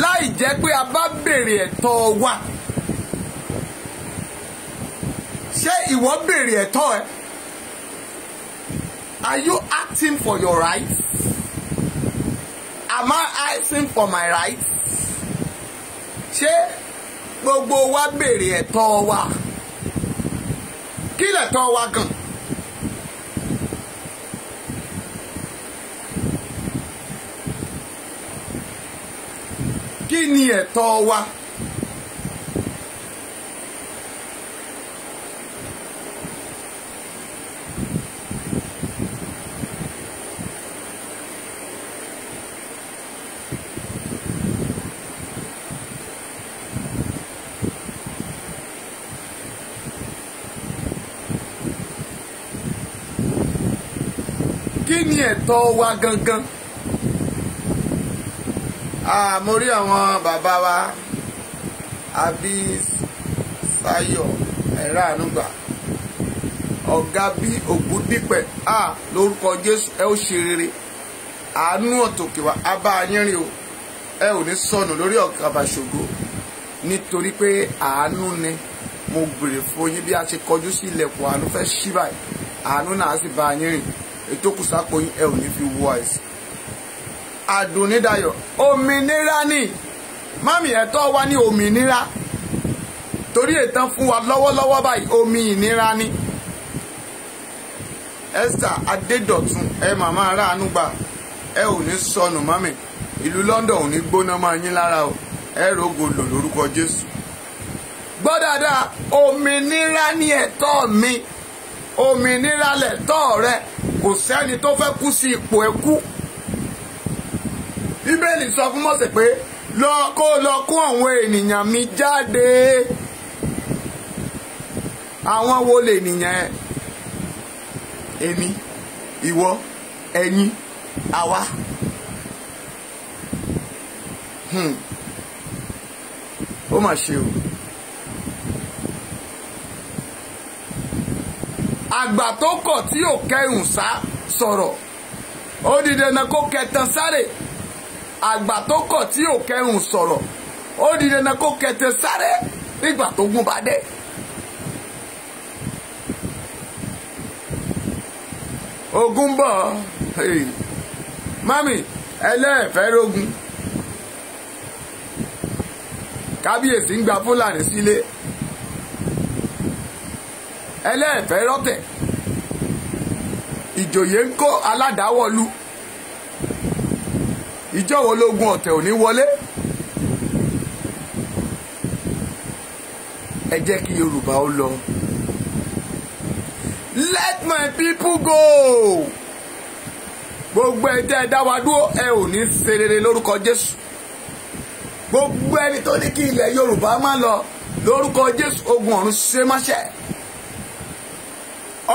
Láì jẹ́ pé a bá béèrè ẹ̀tọ́ wa. Ṣé ìwọ béèrè ẹ̀tọ́ ẹ? Are you acting for your rights? Am I asking for my rights? Ṣé gbogbo wa béèrè ẹ̀tọ́ wa? Kí lẹ̀tọ́ wa gan? Kí ni ẹ̀tọ́ wa? Kí ni ẹ̀tọ́ wa gangan? Mo rí àwọn bàbá wa àbí Sáyọ̀ ẹ̀rọ ànúgbà ọ̀gá bí Ògúndípẹ̀ lórúkọ Jésù ẹ ó ṣe rere àánú ọ̀tòkè wa á bá yín rìn o ẹ ò ní sọnù lórí Ọ̀kàbàṣògo nítorí pé àánú ni mo gbèrè fún yín bí a ṣe kọjú sí ilẹ̀kùn àánú fẹ́ ṣí báyìí àánú náà sì bá yín rìn ètò kùsàpọ̀ yín ẹ ò ní fi wọ àìsàn. Àdùnnídayọ̀ òmìnira ni mami ẹ̀tọ́ wa ní òmìnira torí ètàn fún wa lọ́wọ́lọ́wọ́ báyìí òmìnira ni. Esther Adédọ̀tun ẹ màmá aráàánú gbà ẹ ò ní sọnù mami ìlú London ò ní gbóná máa yín lára o ẹ rògo lò lórúkọ Jésù. Gbọ́ dáadáa òmìnira ni ẹ̀tọ́ mi òmìnira lẹ̀tọ́ rẹ kò sẹ́ni tó fẹ́ kú sí ipò ẹkú. Bíbélì sọ fún Mósè pé lọ kó lọ kó àwọn ènìyàn mi jáde. Àwọn wo lè nìyẹn ẹ? Èmi, ìwọ, ẹ̀yin, àwa. Ó mà ṣe o. Àgbà tó kọ̀ tí ò kẹrùn sá sọ̀rọ̀ ó di dandan kó kẹtàn sáré. Àgbà tó kọ̀ tí ò kẹrùn sọ̀rọ̀ ó di dandan kó kẹtàn sáré nígbà tó gún bá dé. Ogun bọ̀ mami ẹlẹ́ẹ̀fẹ́ rógun kábíyèsí ń gba Fúlàní sílé ẹlẹ́ẹ̀fẹ́ rọ́tẹ̀ ìjòyè ń kó aládàáwọ̀lú ìjọ wo lógun ọ̀tẹ̀ ò ní wọlé. Ẹ jẹ́ kí Yorùbá ó lọ. Let my people go. Gbogbo ẹ tẹ́ ẹ dá wa dúró ẹ ò ní ṣe rere lórúkọ Jésù. Gbogbo ẹni tó ní kí ilẹ̀ Yorùbá má lọ lórúkọ Jésù ogun ọ̀run ṣe máṣẹ́.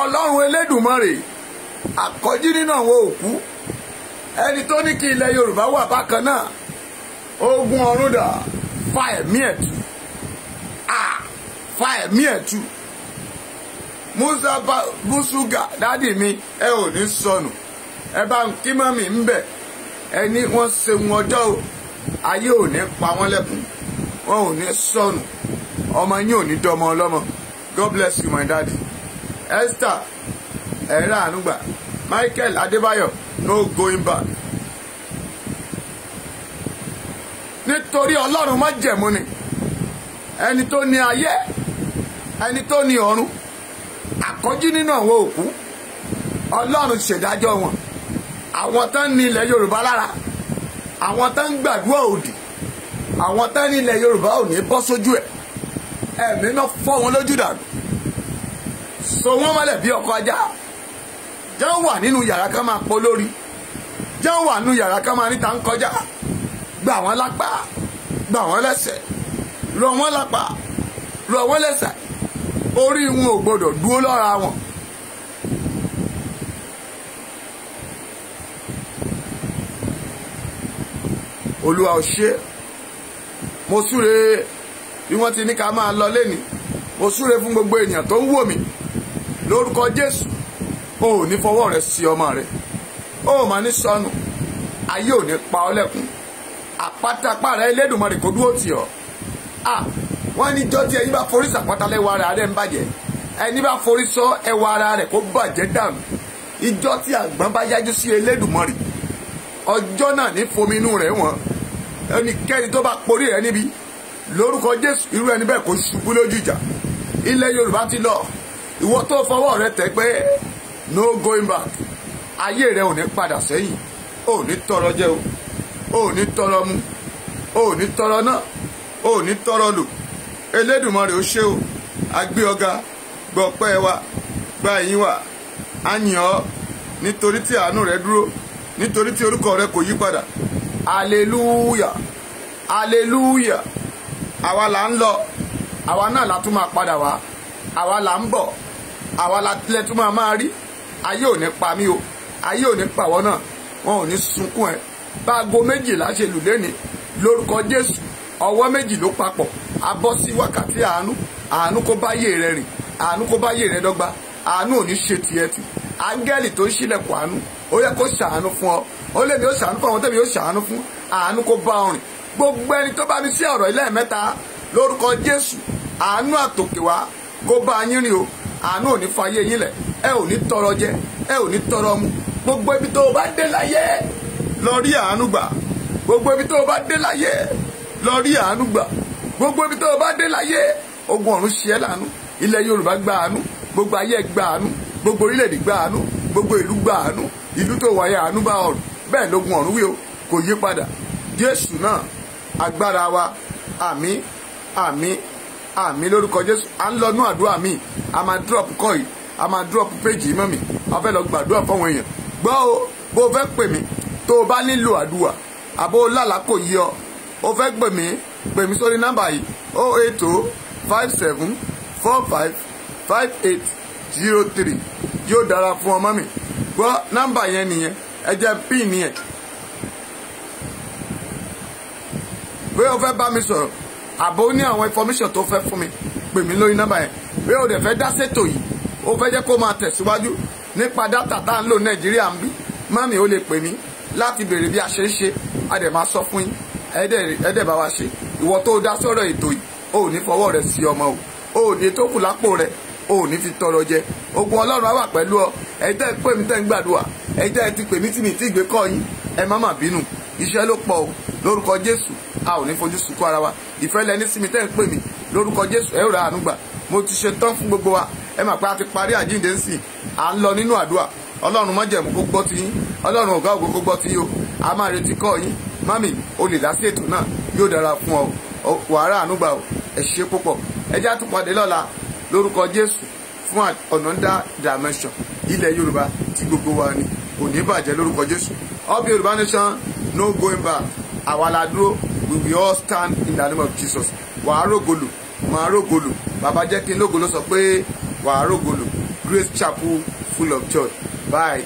Ọlọ́run Elédùmarè àkọ́jí nínú àwọn òkú ẹni tó ní kí ilẹ̀ Yorùbá wà bákan náà ogun ọ̀run dà fa ẹ̀mí ẹ̀ tú fa ẹ̀mí ẹ̀ tú. Musa Busuga dádì mi ẹ ò ní sọnù ẹ bá ń kí mọ́mì ń bẹ̀ ẹni wọ́n ṣeun ọjọ́ o ayé ò ní pa wọ́n lẹ́kún wọn ò ní sọnù ọmọ yín ò ní dọmọ ọlọ́mọ. God bless you my daddy. Esther ẹ̀rọ ànúgbà Michael Adébáyọ̀ no going back. Nítorí Ọlọ́run májẹ̀mú ni ẹni tó ní ayé ẹni tó ní ọ̀run àkọ́jí nínú àwọn òkú Ọlọ́run ṣèdájọ́ wọn àwọn tán ní ilẹ̀ Yorùbá lára àwọn tán ń gbàdúrà òdì àwọn tán ní ilẹ̀ Yorùbá ò ní bọ́ sójú ẹ̀ ẹ̀mí náà fọ́ wọn lójú dànù so wọ́n mọ́lẹ̀ bí ọkọ̀ ajá jẹ́ wà nínú yàrá kan máa pọ̀ lórí jẹ́ wà nínú yàrá kan máa níta ń kọjá gbà wọ́n lápá gbà wọ́n lẹ́sẹ̀ rọ̀ wọ́n lápá rọ̀ wọ́n lẹ́sẹ̀ orí wọn ò gbọdọ̀ dúró lọ́ra wọn. Olúwa ò ṣe mo súre bí wọ́n ti ní ká máa lọ lẹ́ni mo súre fún gbogbo ènìyàn tó ń wò mí lórúkọ Jésù o ò ní fọwọ́ rẹ sí ọmọ rẹ o ò máa ní sọnù ayé ò ní pa ọ́ lẹ́kún àpátápá rẹ Elédùmarè kó dúró tì ọ́. Wọ́n ní jọ́ tí ẹni bá forí sàpáta lẹ́wọ̀ ara rẹ̀ ń bàjẹ́ ẹni bá forí sọ ẹwà ara rẹ̀ kó bàjẹ́ dànù ìjọ́ tí àgbọn bá yájú sí Elédùmarè ọjọ́ náà ní fomi inú rẹ̀ wọ́n ẹnikẹ́ni tó bá porí rẹ̀ níbi lórúkọ Jésù irú ẹni bẹ́ẹ̀ kó ṣubú lójú ìjà. Ilẹ̀ Yorùbá ti lọ ìwọ tó fọwọ́ rẹ tẹ̀ pé no going back ayé rẹ ò ní padà sẹ́yìn ò ní tọrọ jẹ o ò ní tọrọ mu ò ní tọrọ náà ò ní tọrọ lò. Elédùmarè ó ṣe o agbé ọ̀gá gbọ́ ọpẹ́ wa gba ìyìn wa á yìn ọ́ nítorí tí àánú rẹ dúró nítorí tí orúkọ rẹ kò yí padà. Hallelujah hallelujah. Àwa là ń lọ àwa náà la tún máa padà wá àwa là ń bọ̀ àwa la tilẹ̀ tún máa rí ayé ò ní pa mí o Ayé ò ní pàwọ́ náà, wọn ò ní sunkún ẹ. Báago 12 ṣe lù lẹ́ni lórúkọ Jésù, ọwọ́ méjì ló papọ̀, a bọ́ sí wákàtí àánú. Àánú kó bá yé rẹ rìn, àánú kó bá yé rẹ dọ́gba, àánú ò ní ṣe tiẹ̀ tì. Áńgẹ́lì tó ń ṣílẹ̀kùn àánú, ó yẹ kó ṣàánú fún ọ, ó lè mi ó ṣàánú fún àwọn tẹ́mi ó ṣàánú fún, àánú kó bá ọ rìn. Gbogbo ẹni tó bá mi sí ọ̀rọ̀ ilé mẹ́ta lórúkọ Jésù, àánú àtòkè wá kó bá yín rìn o. Àánú ò ní fayé yín lẹ̀, ẹ ò ní tọrọ jẹ, ẹ ò ní tọrọ mu. Gbogbo ibi tó o bá dé láyé lọ rí àánú gbà. Gbogbo ibi tó o bá dé láyé lọ rí àánú gbà. Gbogbo ibi tó o bá dé láyé, ogun ọ̀run ṣe ẹ́ láàánú. Ilẹ̀ Yorùbá gba àánú, gbogbo ayé gba àánú, gbogbo orílẹ̀-èdè gba àánú, gbogbo ìlú gba àánú. Ìlú tó wáyé àánú bá ọ̀run, bẹ́ẹ̀ lógun ọ̀run wí o, kò yí padà. Jésù náà agbára wa, àmín àmín àmín lórúkọ Jésù. À ń lọ nú àdúrà mi, a máa drop kọ́ yìí, a máa drop péjì mọ́ mi, a fẹ́ lọ gbàdúrà fáwọn èèyàn. Gbọ́ o, bó o fẹ́ pè mí tó o bá nílò àdúrà, àbó o lálàá kò yí ọ, o fẹ́ pè mí, pè mí sórí nọ́mbà yìí 080 57 45 58 03. Yóò dára fún ọmọ mi. Gbọ́ nọ́mbà yẹn nìyẹn, ẹ jẹ́ pín nìyẹn. Bóyá o fẹ́ bá mi sọ̀rọ̀, àbó ní àwọn information tó fẹ́ fún mi, pè mí lórí nọ́mbà yẹn. Bóyá o dẹ̀ fẹ́ dá sétò yìí, o fẹ́ jẹ́ kó máa tẹ̀síwájú nípa dátà tá à ń lò Nàìjíríà ń bí, mami ó lè pè mí láti béèrè bí a ṣe ń ṣe, a dẹ̀ máa sọ fún yín, ẹ dẹ̀ bá wa ṣe. Ìwọ tó dá sọ̀rọ̀ ètò yìí, o ò ní fọwọ́ rẹ sí ọmọ o, o ò ní tó kù lápò rẹ, o ò ní fi tọrọ jẹ. Ogun Ọlọ́run á wà pẹ̀lú ọ. Ẹ̀yin tẹ́ ẹ pè mí tẹ́ ń gbàdúrà, ẹ̀yin tẹ́ ẹ ti pè mí tí mi ti gbé kọ́ yín, ẹ má má bínú, iṣẹ́ ló pọ̀ o. Lórúkọ Jésù, a ò ní fojú sunkún ara wa. Ìfẹ́ lẹni sí mi tẹ́ ń pè mí lórúkọ Jésù, ẹ ó ra àánú gbà. Mo ti ṣe tán fún gbogbo wa. Ẹ mà pé a ti parí àjíǹde ń sìn, à ń lọ nínú àdúrà. Ọlọ́run májẹ̀mú kó gbọ́ ti yín, Ọlọ́run ọ̀gá ògo kó gbọ́ ti yín o. A máa retí kọ́ yín. Mami, o lè dá sí ètò náà, yóò dára fún ọ, wàá ra àánú gbà o. Ẹ ṣe púpọ̀. Ẹ já tún pàdé lọ́la lórúkọ Jésù fún Another Dimension. Ilẹ̀ Yorùbá tí gbogbo wa ni kò ní bàjẹ́ lórúkọ Jésù. Up Yorùbá nation, no going back. Àwa la dúró, we will all stand in the name of Jesus. Wàá rògolù, màá rògolù. Bàbá jẹ́ kí n lógo ló sọ pé wàá rògolù. Grace Chapel full of joy. Bye.